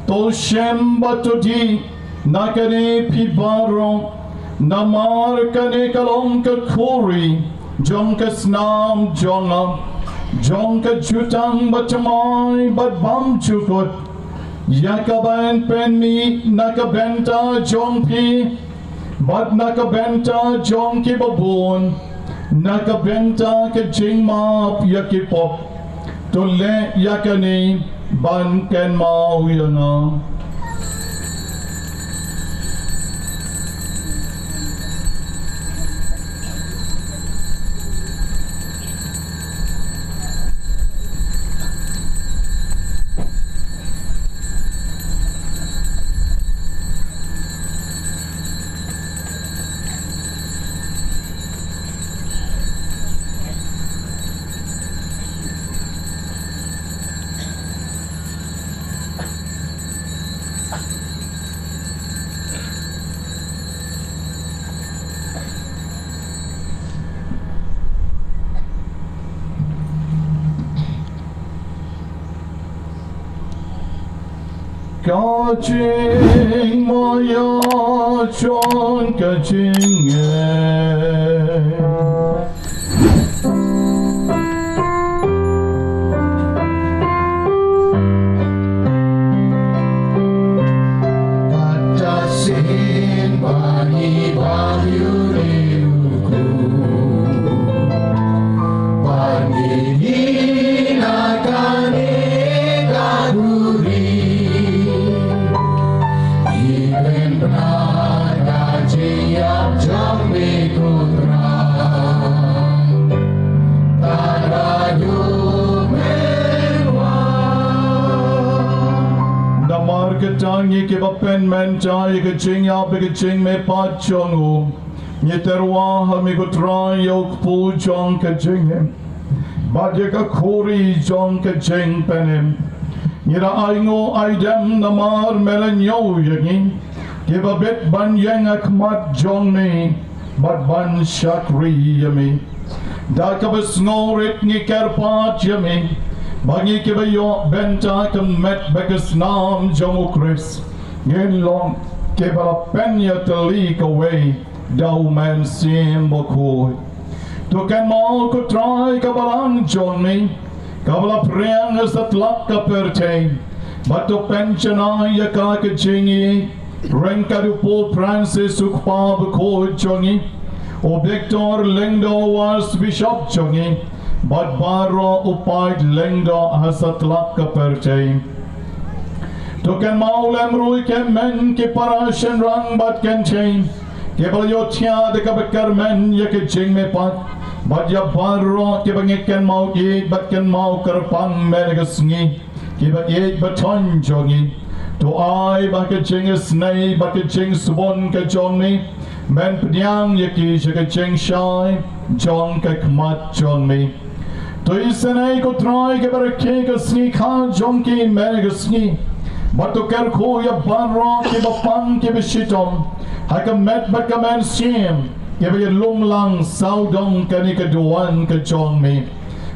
to shim bad to dih na kane phi baroh, namar kane ka long ka khuri jong ka snam jong nga, jong ka jutang bathymmai bad bymjukut, ïa kaban pynmih na ka bynta jong phi bad na ka bynta jong kiba bun, na ka bynta ka jingmap ïa ki pop. To leh ïa kane ban kynmaw ïa nga. Ka jingmaïa jong ka jingeh. Kata sien bani bani uri uku. Bani ni na kane ka duri. Iben bna ka jingïap jong me ko Trai. Tara yu me wa. Namar kata ngi kiba pynmynta ïa ka jingïap bad ka jingmihpat jong u, ngi tyrwa ha me ko Trai ïa u kpu jong ka jingim bad ïa ka khuri jong ka jingpynim. Ngi da ainguh aidem namar me la ñiew ïa ngi kiba bit ban ïeng ha khmat jong me bad ban shakri ïa me. Da kaba sngewrit ngi kyrpad ïa me ba ngi kiba ïoh bynta ka met bad ka snam jong u Khrist, ngin long kiba la pynïatylli kawei da u Mynsiem Bakhuid. To kynmaw ko Trai ka balang jong me kaba la phriang ha satlak ka pyrthei, bad to pynjanai ïa ka ka jingïeit ryngkat u Pope Francis u kpa bakhuid jong ngi, u Victor Lyngdoh u Archbishop jong ngi, bad baroh u paid lyngdoh ha satlak ka pyrthei. To kynmaw lem ruh ïa ki hynmen ki para shynrang bad kynthei kiba la ïohthiah da kaba kyrmen ïa ka jingmihpat, bad ïa baroh kiba ngi kynmaw ïeit bad kynmaw kyrpang mynne ka sngi, kiba ïeit ba thoiñ jong ngi. To ai ba ka jingisynei bad ka jingsbun ka jong me men pdiang ïa ki sha ka jingshai jong ka khmat jong me. To isynei ko Trai kiba rakhe ka sngi kha jong ki mynne ka sngi, bad to kyrkhu ïa baroh kiba pang kiba shitom ha ka met bad ka mynsiem, kiba ïalum lang sawdong kane ka duwan ka jong me.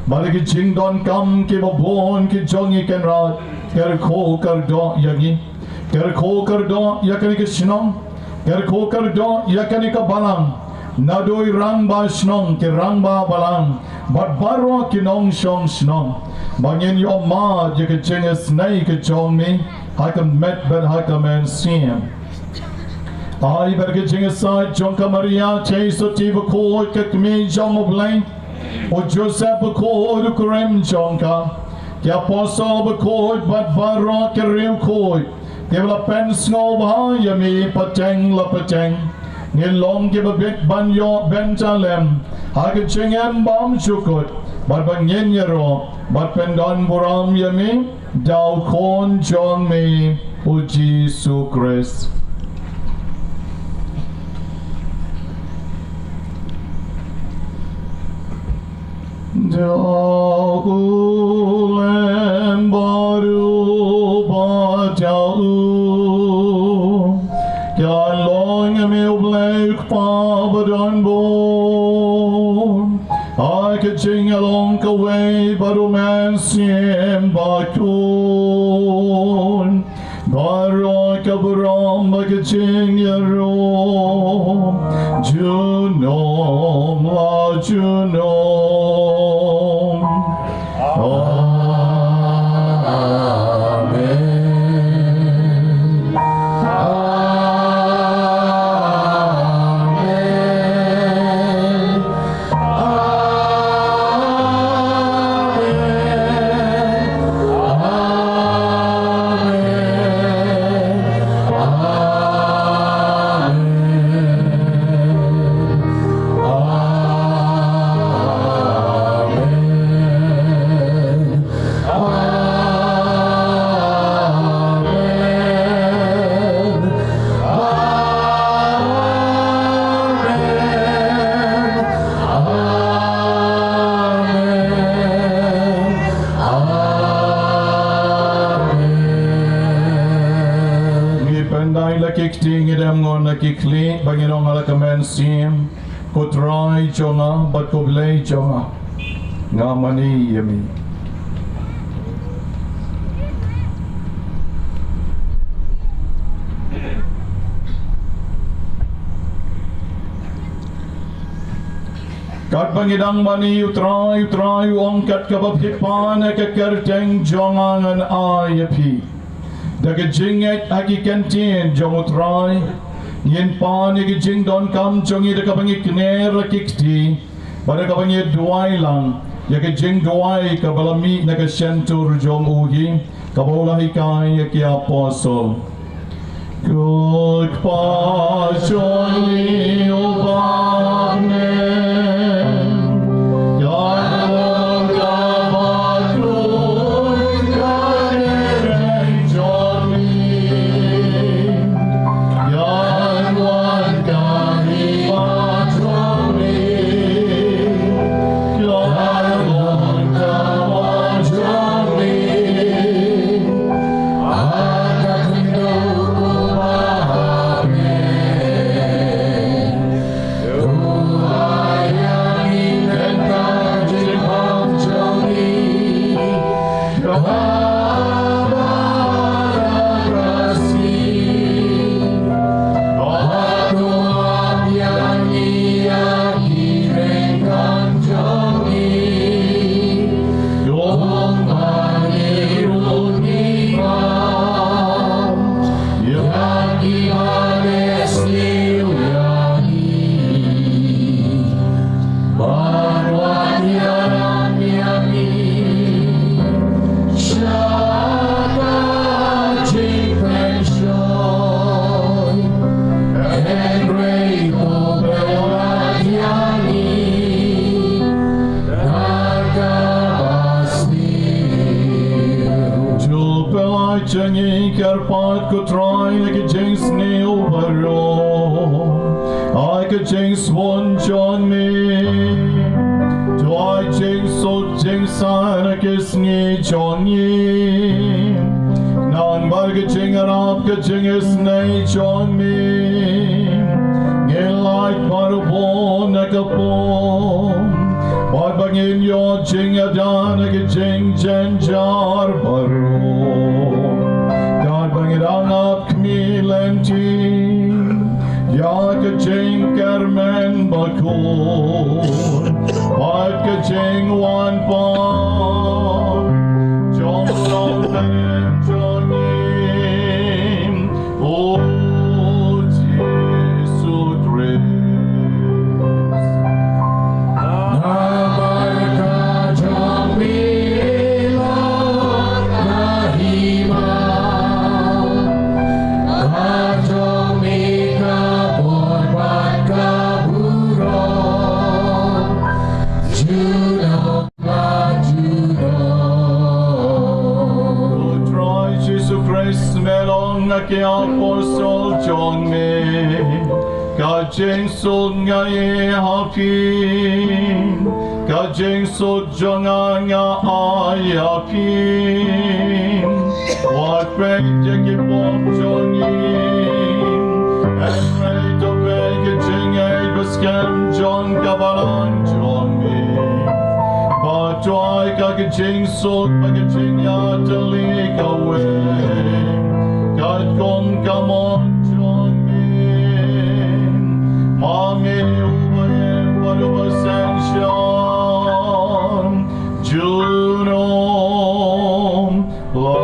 Bad ïa ki jingdonkam kiba bun ki jong ngi Kynrad, kyrkhu kyrdoh ïa ngi. Kyrkhu kyrdoh ïa kane ka shnong. Kyrkhu kyrdoh ïa kane ka balang, naduh i rangbah shnong, ki rangbah balang, bad baroh ki nongshong shnong, ba ngin ïoh mad ïa ka jingisynei ka jong me ha ka met bad ha ka mynsiem. Ai bad ka jingïasaid jong ka Maria Theisotti bakhuid, ka Kmie jong U Blei, u Joseph bakhuid u kurim jong ka, ki apostol bakhuid bad baroh ki riewkhuid kiba la pynsngewbha ïa me pateng la pateng, ngin long kiba bit ban ïoh bynta lem ha ka jingim bymjukut, bad ba ngin ïaroh bad pyndonburom ïa me da u Khun jong me u Jisu Khrist. Da u lem baroh ba da u, kan long ïa me U Blei U Kpa badonbor, ha ka jingïalong kawei bad U Mynsiem Bakhuid, baroh ka burom bad ka jingïaroh junom la junom. Amen. Amen. Amen. Ai la ki kti ngi dem ngon la ki khlieh ba ngin ong ha la ka mynsiem, ko Trai jong nga bad ko Blei jong nga, nga mane ïa me. Katba ngi dang mane ïa u Trai, u Trai u ong, kat kaba phi pan ha ka kyrteng jong nga ngan ai ïa phi. Da ka jingngeit ha ki kyntien jong u Trai, ngin pan ïa ka jingdonkam jong ngi da kaba ngi kner la ki kti, bad da kaba ngi duwai lang ïa ka jingduwai kaba la mih na ka shyntur jong u hi, kaba u la hikai ïa ki apostol. Ko Kpa jong ngi uba ha bneng, ka long kaba kyrkhu ka kyrteng jong me. Kan wan ka hima jong me. Kan long kaba jong me. Jubab jong ngi, kyrpad ko Trai na ka jingsniew baroh, ha ka jingsbun jong me. To ai jingsuk jingsan ha ki sngi jong ngi, nang bad ka jingïarap ka jingisynei jong me, ngin lait baroh bun na ka pung, bad ba ngin ïoh jingïada na ka jingjynjar baroh. Katba ngi dang ap khmih lynti ïa ka jingkyrmen bakhuid bad ka jingwan pat jong u Nongpynim jong ngi, u Jisu Khrist. Namar ka jong me la ka hima, ka jong me ka bor bad ka burom junom la junom. Ko Trai Jisu Khrist, me la ong ha ki apostol jong me, ka jingsuk nga ai ha phi, ka jingsuk jong nga nga ai ha phi. Wat peit ïa ki pop jong ngi, hynrei to peit ïa ka jingngeit ba skhem jong ka balang jong me. Bad to ai ka ka jingsuk bad ka jingïatylli kawei, katkum ka mon jong me. Ma me uba im bad uba synshar, junom la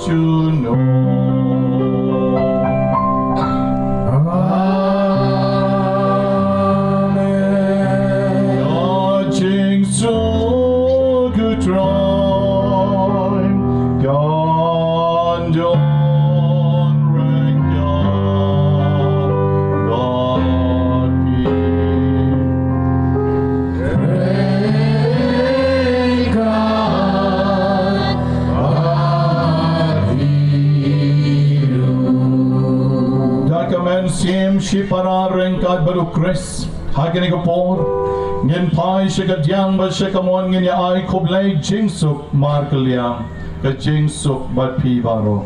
junom. Amen. Ka jingsuk u Trai kan don ryngkat bad phi. Da ka mynsiem shipara ryngkat bad u Khrist, ha kane ka por ngin phai sha ka diang bad sha ka mon, ngin ïa ai khublei jingsuk markylliang. Ka jingsuk bad phi baroh.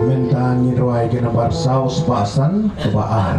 Mynta ngin rwai ka nambar saw spah san kaba ar.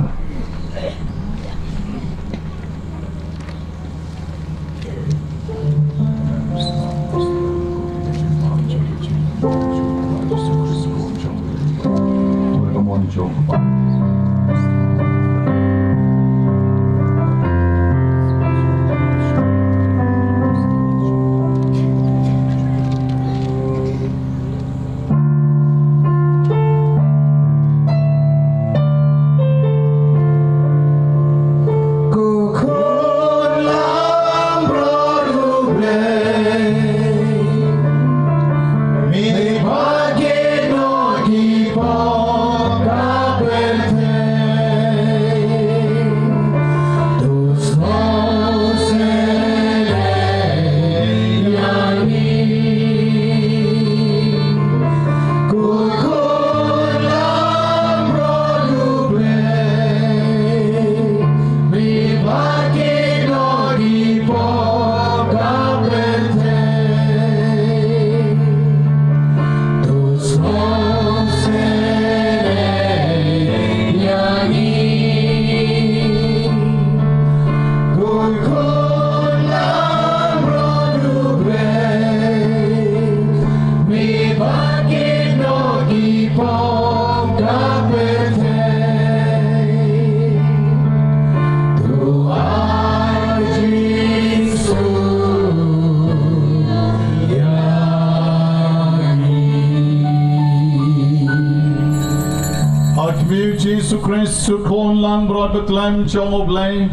Ha khmih U Jisu Khrist, U Khun langbrot ba khlem jong U Blei,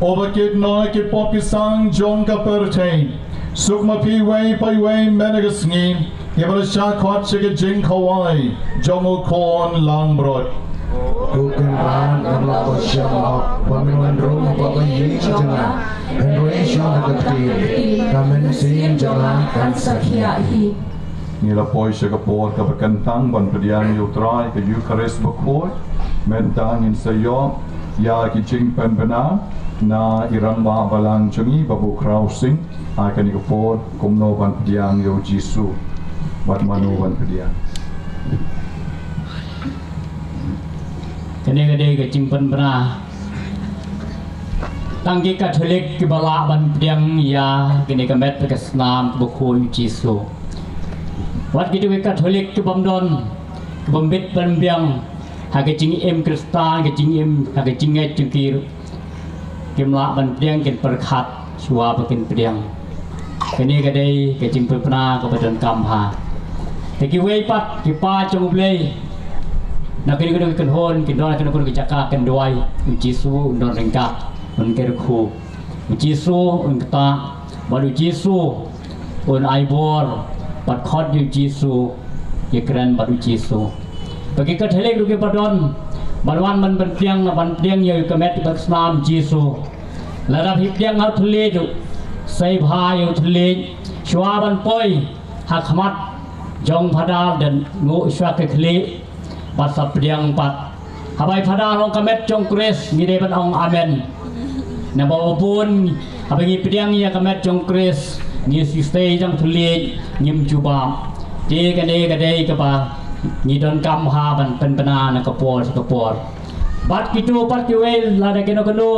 uba kit noh ki pop ki sang jong ka pyrthei. Suk ma phi iwei pa iwei mynta ka sngi, kiba la shah khot sha ka jingkhawai jong U Khun langbrot. Ko Kynrad, nga la ïohsngew ba men wan rung ha ka ïing jong nga. Hynrei shuwa ka ktien ka mynsiem jong nga kan sa khiah hi. Ngi la poi sha ka por kaba kyntang ban pdiang ïa U Trai ka Eukharist bakhuid. Mynta ngin sa ïoh ïa ki jingpynbna na i rangbah balang jong ngi, Babu Khraw Sing. Ha kane ka por kumno ban pdiang ïa U Jisu bad mano ban pdiang. Kane ka dei ka jingpynbna tang ki Katholik kiba lah ban pdiang ïa kane ka met ka snam kaba khuid U Jisu. Wat kito ki Katholik kibym don, kibym bit ban pdiang ha ka jingim Khristan, ka jingim, ha ka jingngeit jong ki ruh, kim lah ban pdiang, kin pyrkhat shuwa ba kin pdiang. Kane ka dei ka jingpynbna kaba donkam bha. Te kiwei pat ki paid jong U Blei na kine kine ki kynhun kin don ha kine kine ki jaka kin duwai. U Jisu un don ryngkat, un kyrkhu. U Jisu un ktah bad U Jisu un ai bor, bad khot ïa U Jisu, ïakren bad U Jisu. Ba ki Katholik ruh kiba don ban wan ban pdiang, ban pdiang ïa ka met ka snam Jisu. Lada phi pdiang ha u thylliej ruh, sei bha ïa u thylliej shuwa ban poi ha khmat jong Phadar, dang nguh shuwa ka khlieh bad sa pdiang pat. Haba i Phadar ong ka met jong Khrist, ngi dei ban ong amen. Namar ba bun haba ngi pdiang ïa ka met jong Khrist, ngi sei jong thylliej, ngim jubab. Te kane ka dei kaba ngi donkam bha ban pynbna na ka por sha ka por. Bad kito pat kiwei, lada kano kano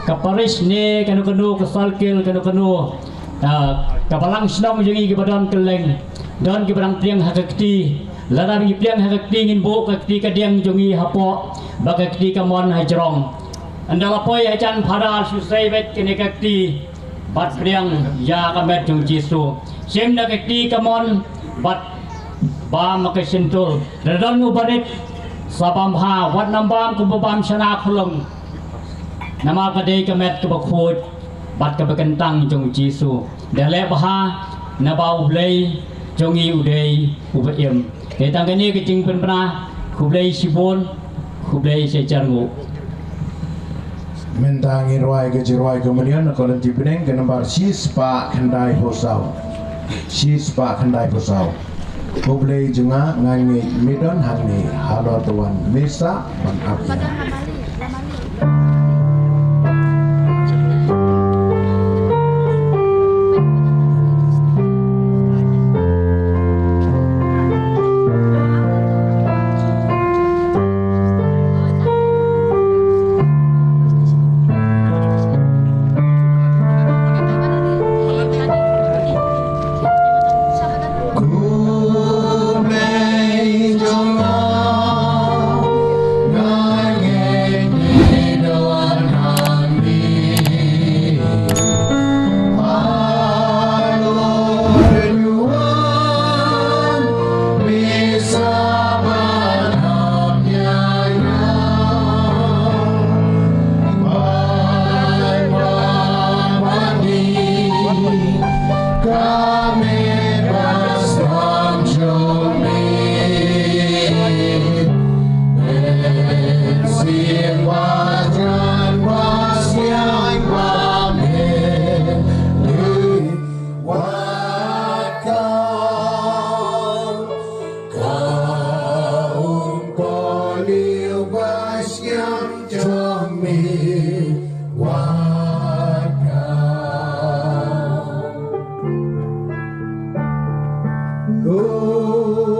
ka parish ne kano kano ka circle, kano kano, ah, ka balang shnong jong ngi kiba don kylleng, don kiba dang pdiang ha ka kti. Lada ngi pdiang ha ka kti, ngin buh ka kti kadiang jong ngi hapoh, bad ka kti kamon hajrong. Ynda la poi hajan Phadar, shu sei beit kane ka kti bad pdiang ïa ka met jong Jisu. Shim da ka kti kamon bad bam ha ka shyntur. Lada don u barit, sa bam bha, wat nang bam kumba bam shana khulung. Namar ka dei ka met kaba khuid bad kaba kyntang jong Jisu. Da leh bha, naba U Blei jong ngi u dei uba im. Te tang kane ka jingpynbna, khublei shibun, khublei shihajar nguh. Mynta ngin rwai ka jingrwai ka mynnin na ka lynti bneng, ka nambar shispah khyndaiphew saw. Shispah khyndaiphew saw. Khublei jong nga, nga ngeit me don hangne halor, to wan me sah ban ap ïa nga.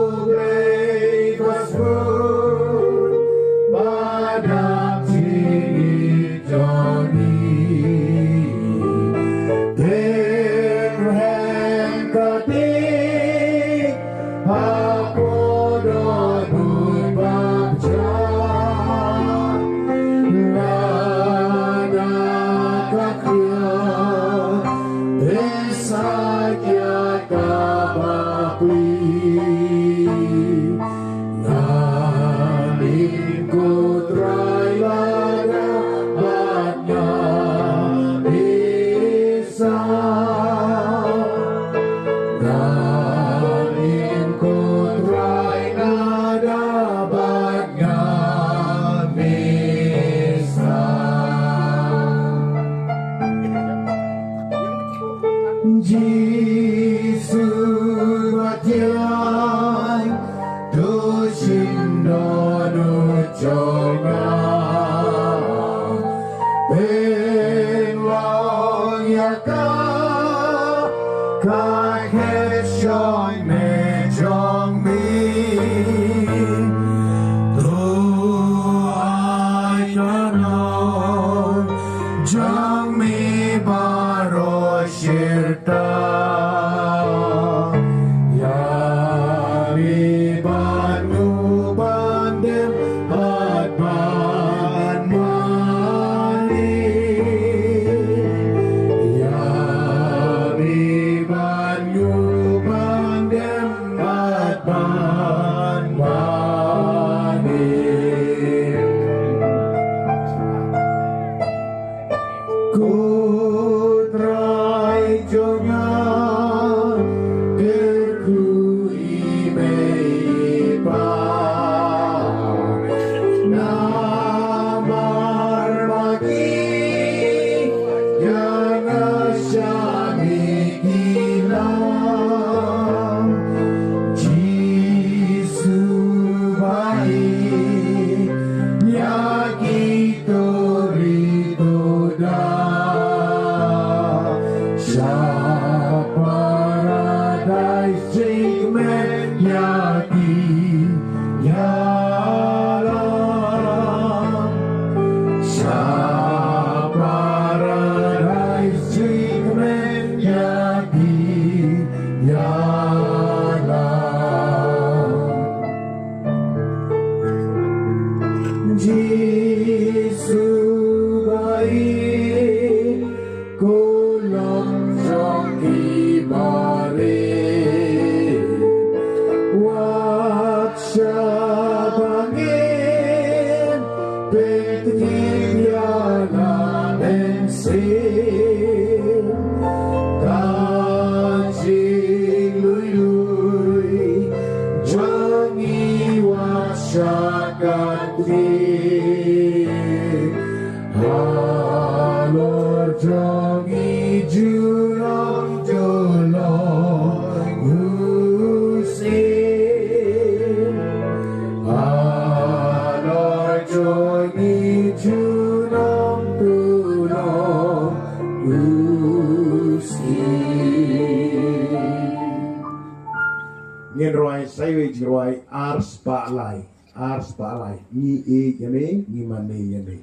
Khublei ka sbun ba dap jingïeit jong ngi. Teng heng ka ding hapoh dohnud bapjah. Nga da ka khia, te sa ïa ka bapli. Nga nim ko Trai lada bad nga bisa. Nga nim ko Trai lada bad nga bisa. Jisu ba thiang, to shim dohnud jong nga. Pynlong ïa ka, ka khet shong ne jong mi. To ai ka nong jong mi baroh shirta. Ïa mi bad ngu ban dem bad ban mane. Ïa mi bad ngu ban dem bad ban mane. Ko Trai jong nga, kyrkhu ïa me ba namar ba ki ïa nga sha me ki lam. Jisu ba ïeit ïa ki to ri to da. Sha paradais jingmen ïa ki ïalam. Sha paradais jingmen ïa ki ïalam. Jisu ba ïeit, ko long jong ki barit. Wat shaba ngin pyntip ïa la mynsiem. Ka jinglui lui jong ngi wat sha ka Halor jong ngi ju long, ju long u Syiem. Halor jong ngi ju long, ju long u Syiem. Ngin rwai sa iwei jingrwai ar spah lai. Ar spah lai. Ngi ïeit ïa me, ngi mane ïa me.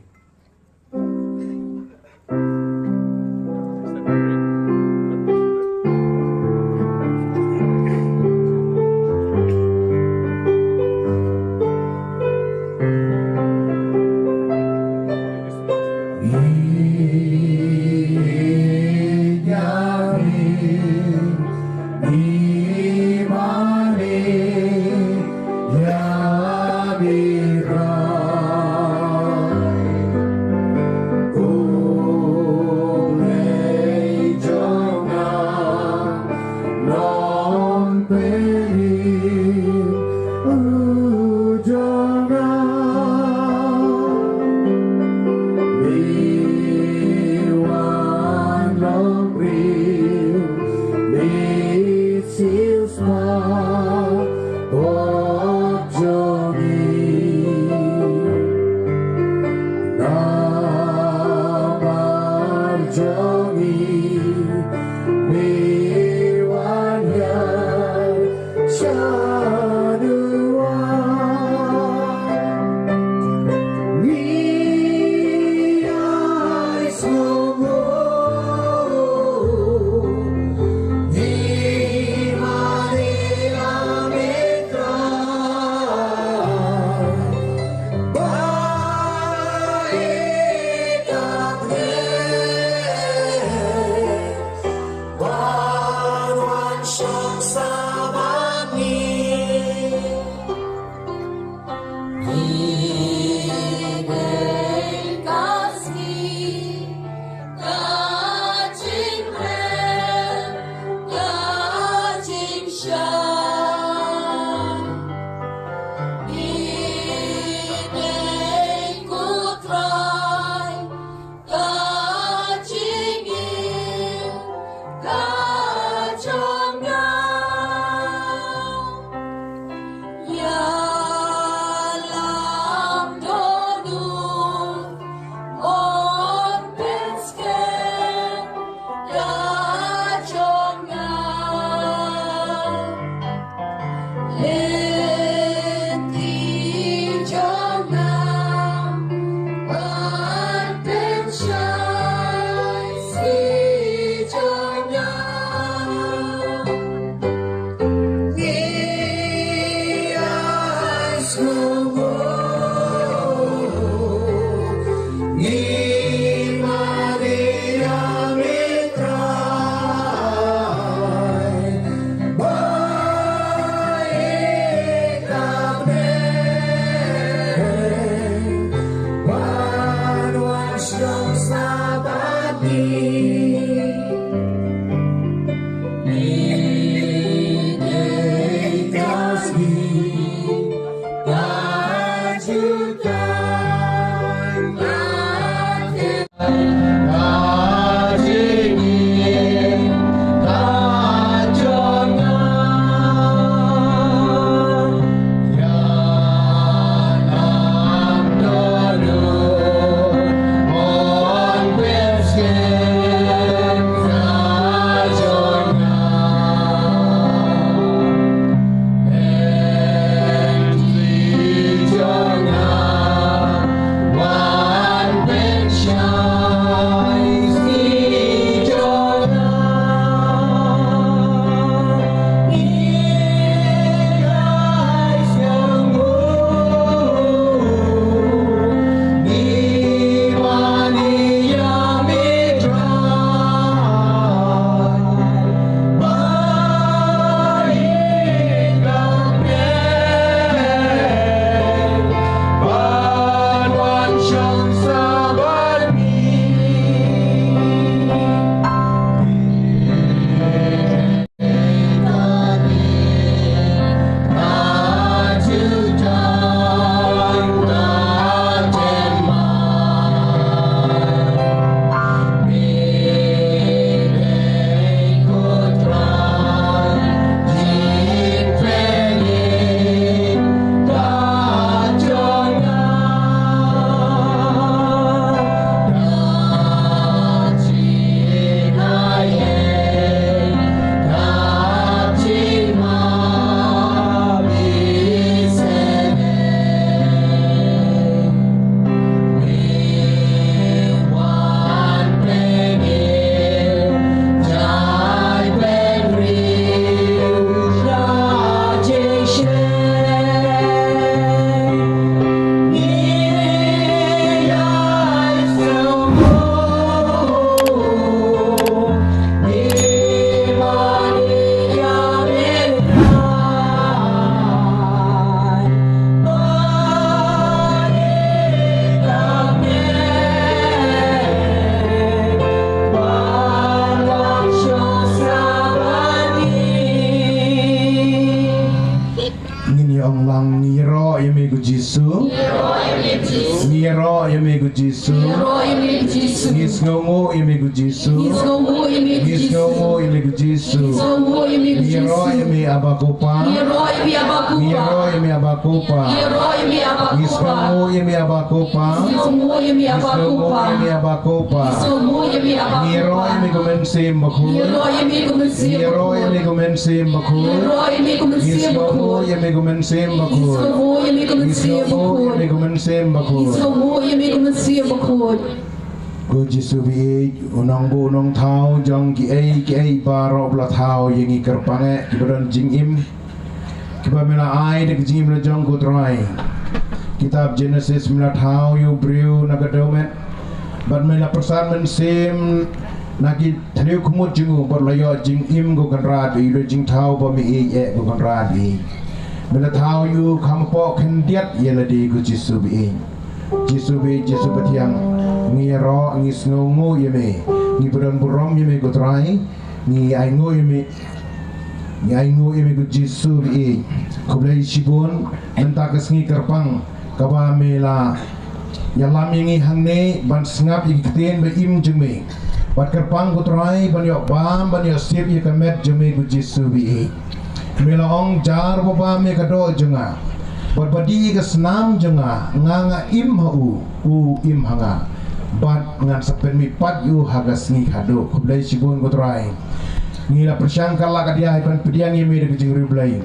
Ong lang, ngi ïaroh ïa me ko Jisu. Ngi ïaroh ïa me ko Jisu. Ngi sngewnguh ïa me ko Jisu. Ngi sngewnguh ïa me ko Jisu. Ngi ïaroh ïa me Aba ko Pa. Ngi ïaroh ïa me Aba ko Pa. Ngi sngewnguh ïa me Aba ko Pa. Ngi sngewnguh ïa me Aba ko Pa. Ngi ïaroh ïa me ko Mynsiem Bakhuid. Ngi ïaroh ïa me ko Mynsiem Bakhuid. Ngi sngewnguh ïa me ko Mynsiem Bakhuid. Ngi sngewnguh ïa me ko Mynsiem Bakhuid. Ko Jisu ba ïeit, u nongbuh u nongthaw jong kiei kiei baroh, ba la thaw ïa ngi kyrpang eh kiba don jingim, kiba me la ai da ka jingim la jong ko Trai. Kitab Genesis me la thaw ïa u briew na ka dewmet, bad me la pyrshang mynsiem na ki thliew khmut jong u, bad la ïoh jingim ko Kynrad, ïa u da jingthaw ba me ïeit eh ko Kynrad ïeit. Me la thaw ïa u kham hapoh khyndiat ïa lade ko Jisu ba ïeit. Jisu ba ïeit, Jisu ba thiang, ngi ïaroh, ngi sngewnguh ïa me, ngi ba don burom ïa me ko Trai, ngi ainguh ïa me, ngi ainguh ïa me ko Jisu ba ïeit. Khublei shibun mynta ka sngi kyrpang kaba me la ïalam ïa ngi hangne ban sngap ïa ki ktien ba im jong me. Bad kyrpang ko Trai ban ïoh bam, ban ïoh sip ïa ka met jong me ko Jisu ba ïeit. Me la ong, jar baba me ka doh jong nga, bad ba dih ka snam jong nga, nga nga im ha u, u im ha nga, bad ngan sa pynmihpat ïa u ha ka sngi khadduh. Khublei shibun ko Trai. Ngi la pyrshang ka la ka diai ban pdiang ïa me da ka jingriewblei.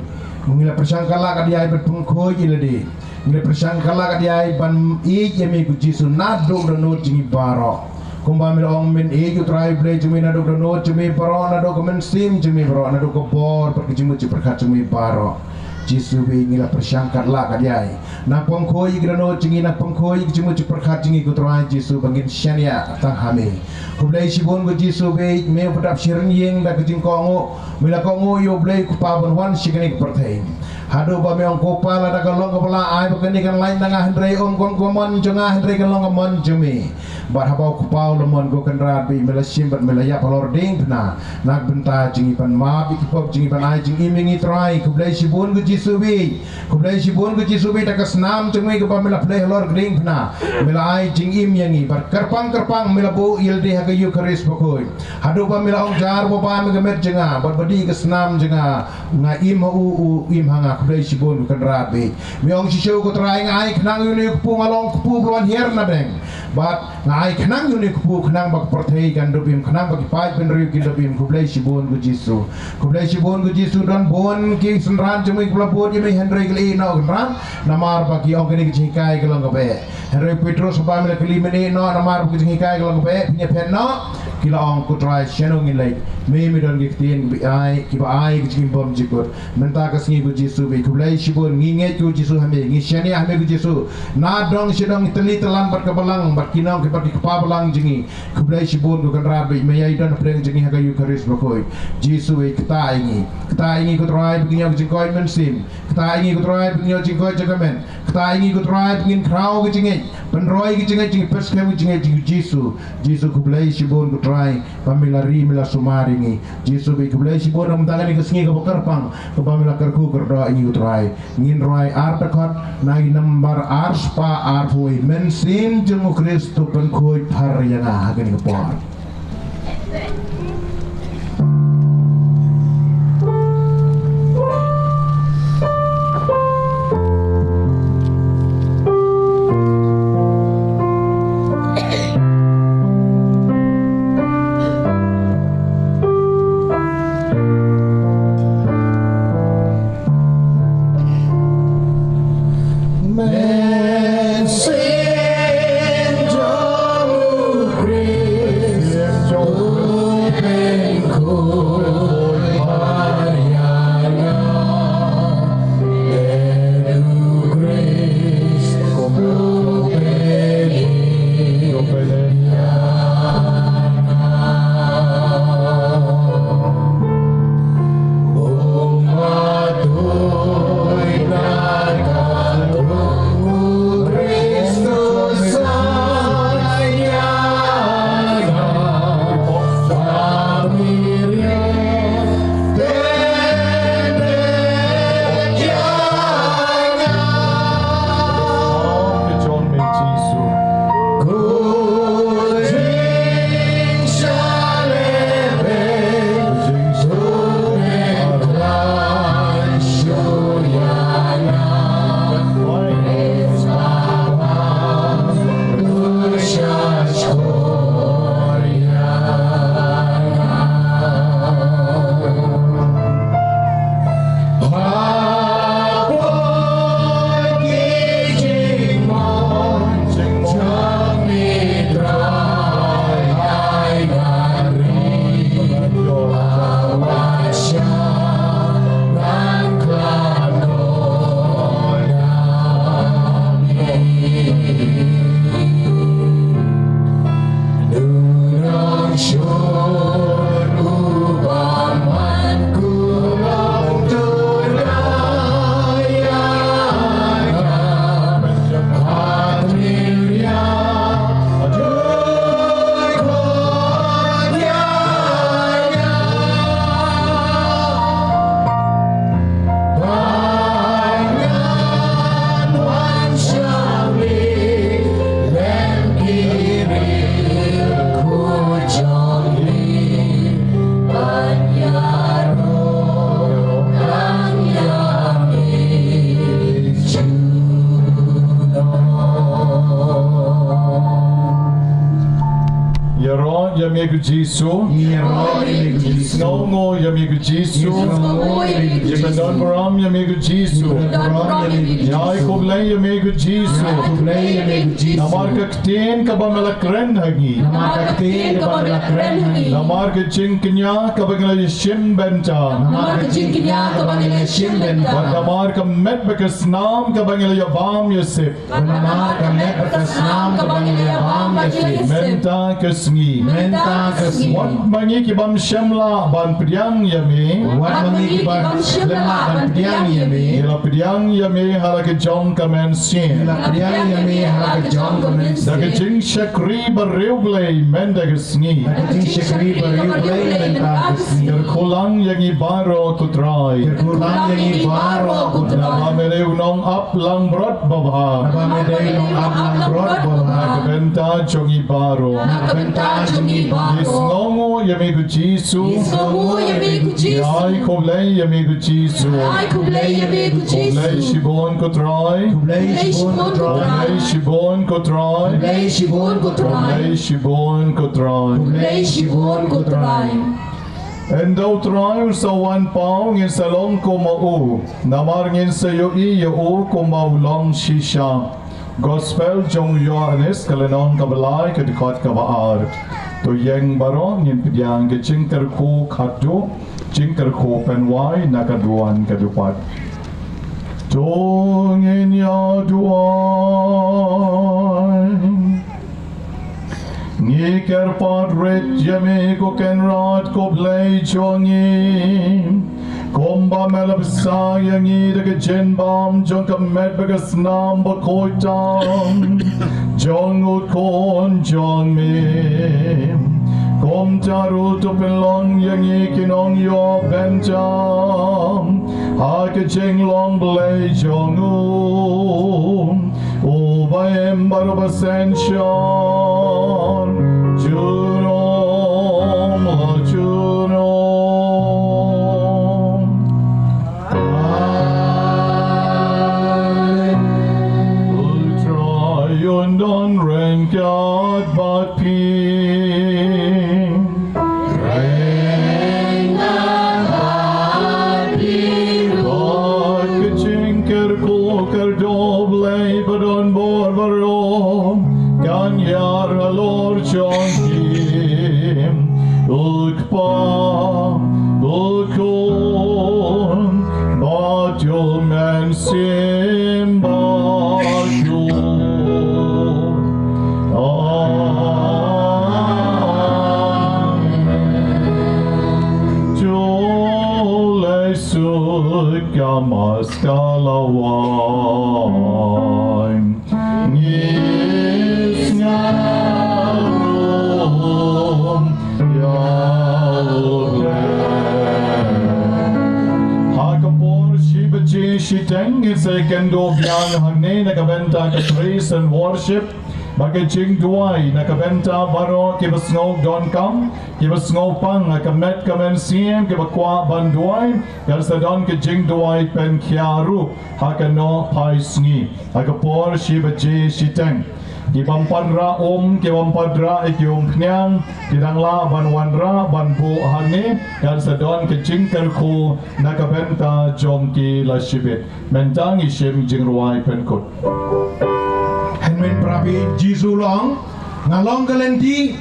Ngi la pyrshang ka la ka diai ban pynkhuid ïa lade. Ngi la pyrshang ka la ka diai ban ïeit ïa me ko Jisu naduh ka dohnud jong ngi baroh. Kumba me la ong, men ïeit ïa u Trai Blei jong me naduh ka dohnud jong me baroh, naduh ka mynsiem jong me baroh, naduh ka bor bad ka jingmut jingpyrkhat jong me baroh. Jisu ba ïeit, ngi la pyrshang ka la ka diai. Nang pynkhuid ïa ka dohnud jong ngi, nang pynkhuid ïa ka jingmut jingpyrkhat jong ngi ko Trai Jisu, ba ngin shaniah tang ha me. Khublei shibun ko Jisu ba ïeit, me u ba dap shirynïeng da ka jingkohnguh, me la kohnguh ïa u Blei u Kpa ban wan sha kane ka pyrthei. Haduh ba me ong ko Pa, lada ka long kaba lah, ai ba kane kan lait na nga, hynrei ym ka long ka mon jong nga, hynrei kan long ka mon jong me. Bad haba u Kpa u la mon ko Kynrad ba ïeit, me la shim bad me la ïap halor diengphna na ka bynta jong ngi, ban map ïa ki pop jong ngi, ban ai jingim ïa ngi Trai. Khublei shibun ko Jisu ba ïeit. Khublei shibun ko Jisu ba ïeit, da ka snam jong me kaba me la plie halor ka diengphna, me la ai jingim ïa ngi. Bad kyrpang kyrpang me la buh ïa lade ha ka Eukharist Bakhuid. Haduh ba me la ong, jar baba me ka met jong nga, bad ba dih ka snam jong nga, nga im ha u, u im ha nga. Khublei shibun ko Kynrad ba ïeit. Me ong shisha ko Trai, nga ai khnang ïa une u kpu, nga long kpu ba la wan hiar na deng. Bad nga ai khnang ïa une u kpu khnang ba ka pyrthei kan dup im, khnang ba ki paid bynriew kin dup im. Khublei shibun ko Jisu. Khublei shibun ko Jisu, don bun ki synran jong me kiba la bud ïa me, hynrei ki la ïeh noh Kynrad, namar ba ki ong kane ka jinghikai ka long kaba eh. Hynrei u Petros haba me la kylli, men ïeh noh namar ba ka jinghikai ka long kaba eh, phin ïa phet noh? Ki la ong, ko Trai, shano ngin leit? Me, me don ki ktien kiba ai, kiba ai ka jingim bymjukut. Mynta ka sngi ko Jisu ba ïeit, khublei shibun, ngi ngeit ko Jisu ha me, ngi shaniah ha me ko Jisu. Na dong sha dong, tylli tyllan bad ka balang, bad ki nong, bad ki kpa balang jong ngi. Khublei shibun ko Kynrad ba ïeit, me ïai don hapdeng jong ngi ha ka Eukharist Bakhuid. Jisu ba ïeit, ktah ïa ngi. Ktah ïa ngi ko Trai ba ngin ïoh ka jingkoit mynsiem. Ktah ïa ngi ko Trai ba ngin ïoh jingkoit jong ka met. Ktah ïa ngi ko Trai ba ngin khraw ka jingngeit, pynroi ka jingngeit jong ngi, pynskhem ka jingngeit jong ngi. Jisu, Jisu, khublei shibun ko Trai ba me la ri, me la sumar ïa ngi. Jisu ba ïeit, khublei shibun namar kane ka sngi kaba kyrpang kaba me la kyrkhu kyrdoh ïa ngi ko Trai. Ngin rwai ar dkhot na ki nambar arspah arphew: Mynsiem jong u Khrist u pynkhuid phar ïa nga ha kane ka por. Ïa me ko Jisu. Ngi ïaroh ïa me ko Jisu. Sngewnguh ïa me ko Jisu. Ngi sngewnguh ïa me ko Jisu. Ngi pyndonburom ïa me ko Jisu. Ngi pyndonburom ïa me ko Jisu. Ïai khublei ïa me ko Jisu. Ïai khublei ïa me ko Jisu. Namar ka ktien kaba me la kren ha ngi. Namar ka ktien kaba me la kren ha ngi. Namar ka jingkñia kaba ngi la ïashim bynta. Namar ka jingkñia kaba ngi la ïashim bynta. Bad namar ka met bad ka snam kaba ngi la ïabam ïasip. Bad namar ka met bad ka snam kaba ngi la ïabam ïasip. Mynta ka sngi. Mynta ka sngi. Wat ma ngi ki bym shym lah ban pdiang ïa me. Wat ma ngi ki bym shym lah ban pdiang ïa me. Ngi la pdiang ïa me ha la ka jong ka mynsiem. Ngi la pdiang ïa me ha la ka jong ka mynsiem. Da ka jingshakri bariewblei mynta ka sngi. Da ka jingshakri bariewblei mynta ka sngi. Kyrkhu lang ïa ngi baroh ko Trai. Kyrkhu lang ïa ngi baroh ko Trai. Naba me dei u nongap langbrot babha. Naba me dei u nongap langbrot babha. Na ka bynta jong ngi baroh. Na ka bynta jong ngi baroh. Ngi sngewnguh ïa me ko Jisu. Ngi sngewnguh ïa me ko Jisu. Ïai khublei ïa me ko Jisu. Ïai khublei ïa me ko Jisu. Khublei shibun ko Trai. Khublei shibun ko Trai. Khublei shibun ko Trai. Khublei shibun ko Trai. Khublei shibun ko Trai. Khublei shibun ko Trai. Ynda u Trai u sa wan paw ngin sa long kum u. Namar ngin sa ïohi ïa u kumba u long shisha. Gospel jong u Ïoannis ka lynnong kaba lai ka dkhot kaba ar. To ïeng baroh ngin pdiang ka jingkyrkhu khatduh, jingkyrkhu pynwai na ka duwan ka dkhot. To ngin ïaduwai. Ngi kyrpad rit ïa me ko Kynrad ko Blei jong ngi. Kumba me la bsa ïa ngi da ka jingbam jong ka met bad ka snam bakhuid tam jong u Khun jong me. Kumta ruh to pynlong ïa ngi ki nongïoh bynta ha ka jinglong Blei jong u. Uba im bad uba synshar junom la junom. Amen. U Trai un don ryngkat bad phi. Ryngkat bad phi ruh. Bad ka jingkyrkhu kyrdoh Blei ba don bor baroh kan ïar halor jong phi. U Kpa, u Khun, bad u Mynsiem Bakhuid. Amen. To leit suk ka Mass ka la wai. Ngi sngewlum ïa u Blei. Ha ka por shi baje shiteng ngin sa ïakynduh biang hangne na ka bynta ka praise and worship bad ka jingduwai na ka bynta baroh kiba sngew donkam, kiba sngew pang ha ka met ka mynsiem, kiba kwah ban duwai. Kan sa don ka jingduwai pynkhia ruh ha ka nohphai sngi ha ka por shi baje shiteng. Ki bym pat rah um, ki bym pat rah ïa ki umphniang, ki dang lah ban wanrah ban buh hangne. Kan sa don ka jingkyrkhu na ka bynta jong ki la shibit. Mynta ngi shim jingrwai pynkut. Hynmen para bangeit, Jisu u ong, nga long ka lynti,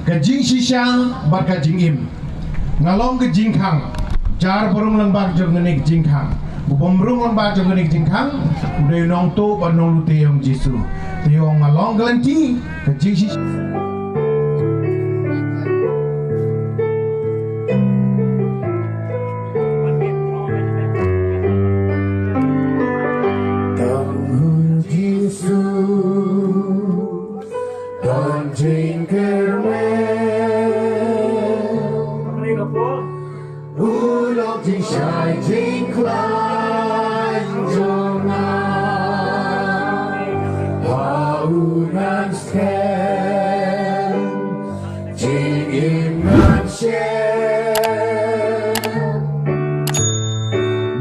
ka jingshisha bad ka jingim. Nga long ka jingkhang. Jar ba rung lyngba jong kane ka jingkhang. Uba ym rung lyngba jong kane ka jingkhang u dei u nongtuh bad nonglute ïa u Jisu. Te u ong nga long ka lynti, ka jingshisha. Tang u Jisu don jingkyrmen. U long jingshai jingkhlaiñ jong nga. Ha u ngan skhem, jingim ngan shem.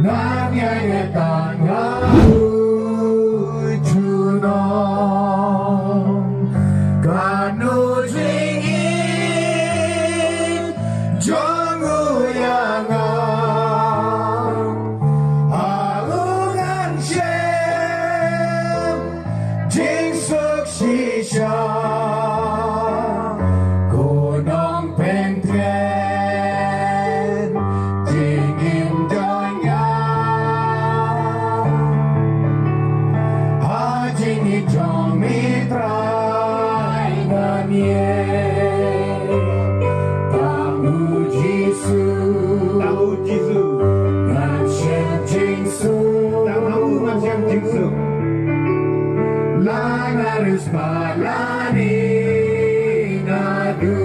Ngan ïaineh tang ha u junom. Kano jingim Spalani nadu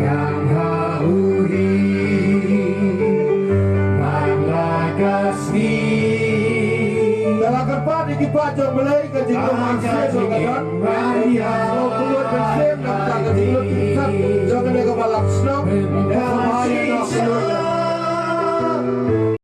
kang hauhi Bangla kasni. Dalam kerpat di kipat jong belai ke jingkong manusia jong kadang.